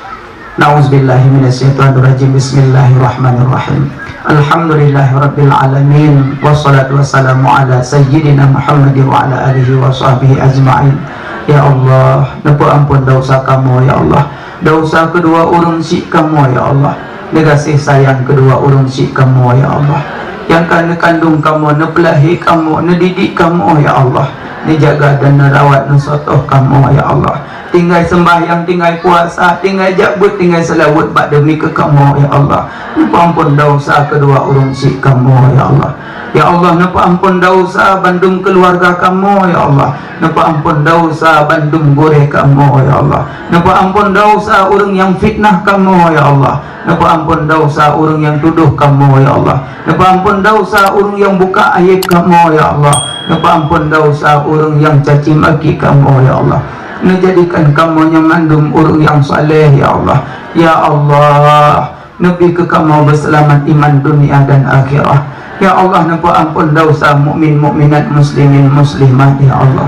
Na'udzubillahi minasyaitonirrajim. Bismillahirrahmanirrahim. Alhamdulillahirabbil alamin. Wassalatu wassalamu ala sayyidina Muhammad wa ala alihi wa sahbihi ajma'in. Ya Allah, neupeuampon desya kamoe, ya Allah. Desya keudua ureuëng syik kamoe, ya Allah. Neugaséh sayang keudua ureuëng syik kamoe, ya Allah. Nyang ka neukandong kamoe, neupeulahé kamoe, neudidik kamoe, ya Allah. Neujaga dan neurawat, neusotoh kamoe, ya Allah. Tinggai seumbahyang, tinggai puasa, tinggai jak beuet, tinggai seulaweuet bak demi keu kamoe, ya Allah. Neupeuampon desya keudua ureuëng syik kamoe, ya Allah. Ya Allah, neupeuampon desya bandum keuluwarga kamoe, ya Allah. Neupeuampon desya bandum gurée kamoe, ya Allah. Neupeuampon desya ureuëng nyang fitnah kamoe, ya Allah. Neupeuampon desya ureuëng nyang tudoh kamoe, ya Allah. Neupeuampon desya ureuëng nyang buka aéb kamoe, ya Allah. Neupeuampon desya ureuëng nyang caci maki kamoe, ya Allah. Neujadikan kamoe nyoe mandum ureuëng nyang saleh, ya Allah. Ya Allah, neubri keu kamoe beuseulamat iman dunia dan akhirat. Ya Allah, neupeuampon desya mukmin mukminat, muslimin muslimat, ya Allah.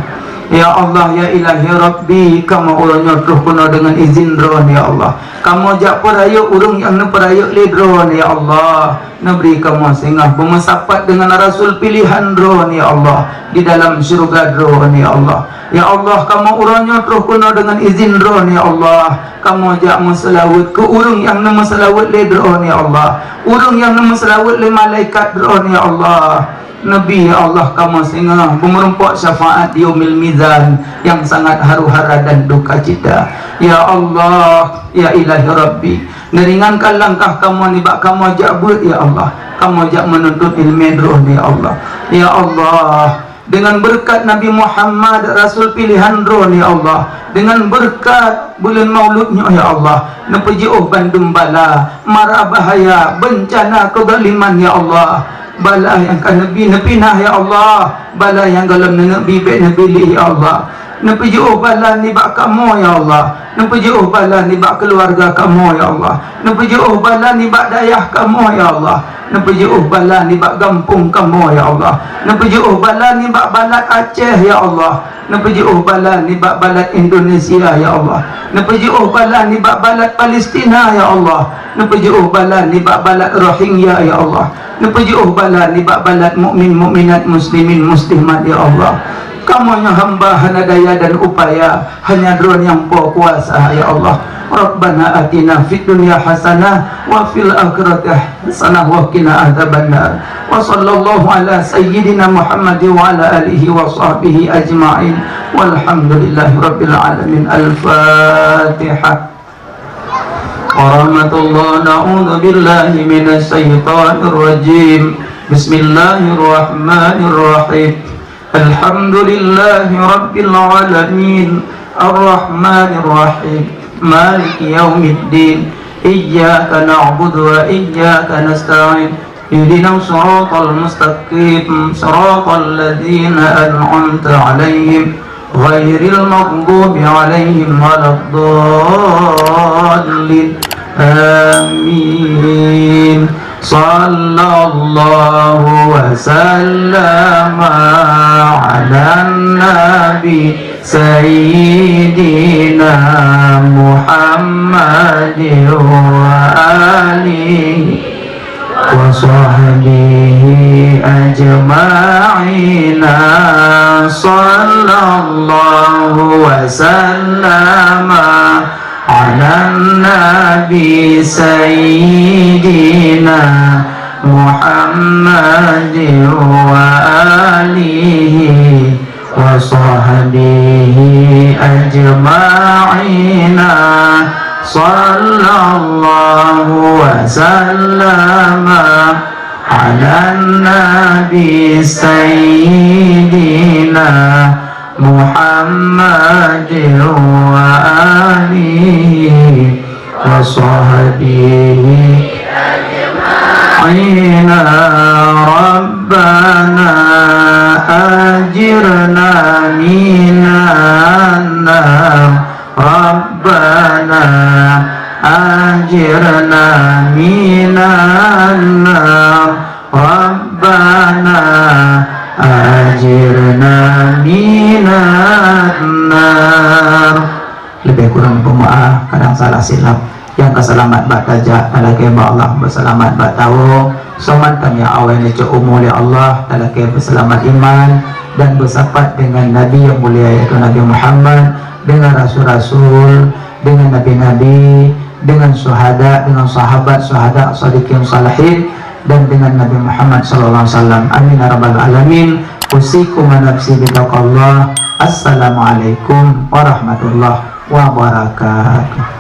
Ya Allah, ya Ilahi Rabbi, kamoe uroe nyoe troh keunoe deungon izin Droeneuh, ya Allah. Kamoe jak peurayeuk ureuëng nyang neupeurayeuk lé Droeneuh, ya Allah. Neubri kamoe singoh beumeusapat deungon Rasul pilihan Droeneuh, ya Allah, di dalam syeuruga Droeneuh, ya Allah. Ya Allah, kamoe uroe nyoe troh keunoe deungon izin Droeneuh, ya Allah. Kamoe jak meuseulaweuet keu ureuëng nyang neumeuseulaweuet lé Droeneuh, ya Allah. Ureuëng nyang neumeuseulaweuet lé malaikat Droeneuh, ya Allah. Neubri, ya Allah, kamoe singoh beumeurumpok syafaat di Yaumil Mizan nyang sangat haru-hara dan duka cita. Ya Allah, ya Ilahi Rabbi, neuringankan langkah kamoe nibak kamoe jak beuet, ya Allah. Kamoe jak meununtut ileumé Droeneuh, ya Allah. Ya Allah, deungon beureukat Nabi Muhammad, Rasul pilihan Droeneuh, ya Allah, deungon beureukat buleuen Maulud nyoe, ya Allah, neupeujiôh bandum bala, mara bahaya, beuncana, keuzaliman, ya Allah. Bala nyang ka neubi neupinah, ya Allah. Bala nyang gohlom neuneuk bi bék neubi lé, ya Allah. Neupeujiôh bala nibak kamoe, ya Allah. Neupeujiôh bala nibak keuluwarga kamoe, ya Allah. Neupeujiôh bala nibak dayah kamoe, ya Allah. Neupeujiôh bala nibak gampông kamoe, ya Allah. Neupeujiôh bala nibak balat Aceh, ya Allah. Neupeujiôh bala nibak balat Indonesia, ya Allah. Neupeujiôh bala nibak balat Palestina, ya Allah. Neupeujiôh bala nibak balat Rohingya, ya Allah. Neupeujiôh bala nibak balat mukmin mukminat, muslimin muslimat, ya Allah. Kamoe nyoe hamba hana daya dan upaya, hanya Droeneuh nyang po kuasa, ya Allah. Rabbana atina fid dunya hasanah wa fil akhirati hasanah wa qina adzabannar. Wa sallallahu ala sayyidina Muhammad wa ala alihi wa sahbihi ajma'in. Walhamdulillahi rabbil alamin. Al-Fatihah. Warahmatullah. Na'udzubillahi minasy syaithanir rajim. Bismillahirrahmanirrahim. Alhamdulillahi rabbil alamin. Arrahmanirrahim. Maliki yaumiddin. Iyyaka na'budu wa iyyaka nasta'in. Ihdinas siratal mustaqim. Siratal ladzina an'amta 'alaihim, ghairil maghdubi 'alaihim waladdallin. Amin. Sallallahu wa sallama 'alan nabi sayyidina Muhammadin wa alihi wa sahbihi ajma'ina. Sallallahu wa sallama 'alan nabi sayyidina Muhammadin wa alihi wa sahbihi ajma'ina. Sallallahu wa sallama 'alan nabi sayyidina Muhammadin wa alihi wa sahbihi ajma'ina. Rabb Rabbana ajirna minan nar. Rabbana ajirna minan nar. Rabbana ajirna minan nar. Leubeh kurang peumaáh, kadang salah silap. Nyang ka seulamat bak tajak, talakée bak Allah, beuseulamat bak tawoe. Somat kami awai neucok umu lé Allah, talakée beuseulamat iman dan beusapat dengan Nabi nyang mulia, yaitu Nabi Muhammad, dengan rasul-rasul, dengan nabi-nabi, dengan syuhada, dengan sahabat, syuhada, sadiqin, salihin, dan dengan Nabi Muhammad sallallahu alaihi wasallam. Amin ya rabbal alamin. Usikum wa nafsi bitaqwallah. Assalamualaikum warahmatullahi wabarakatuh.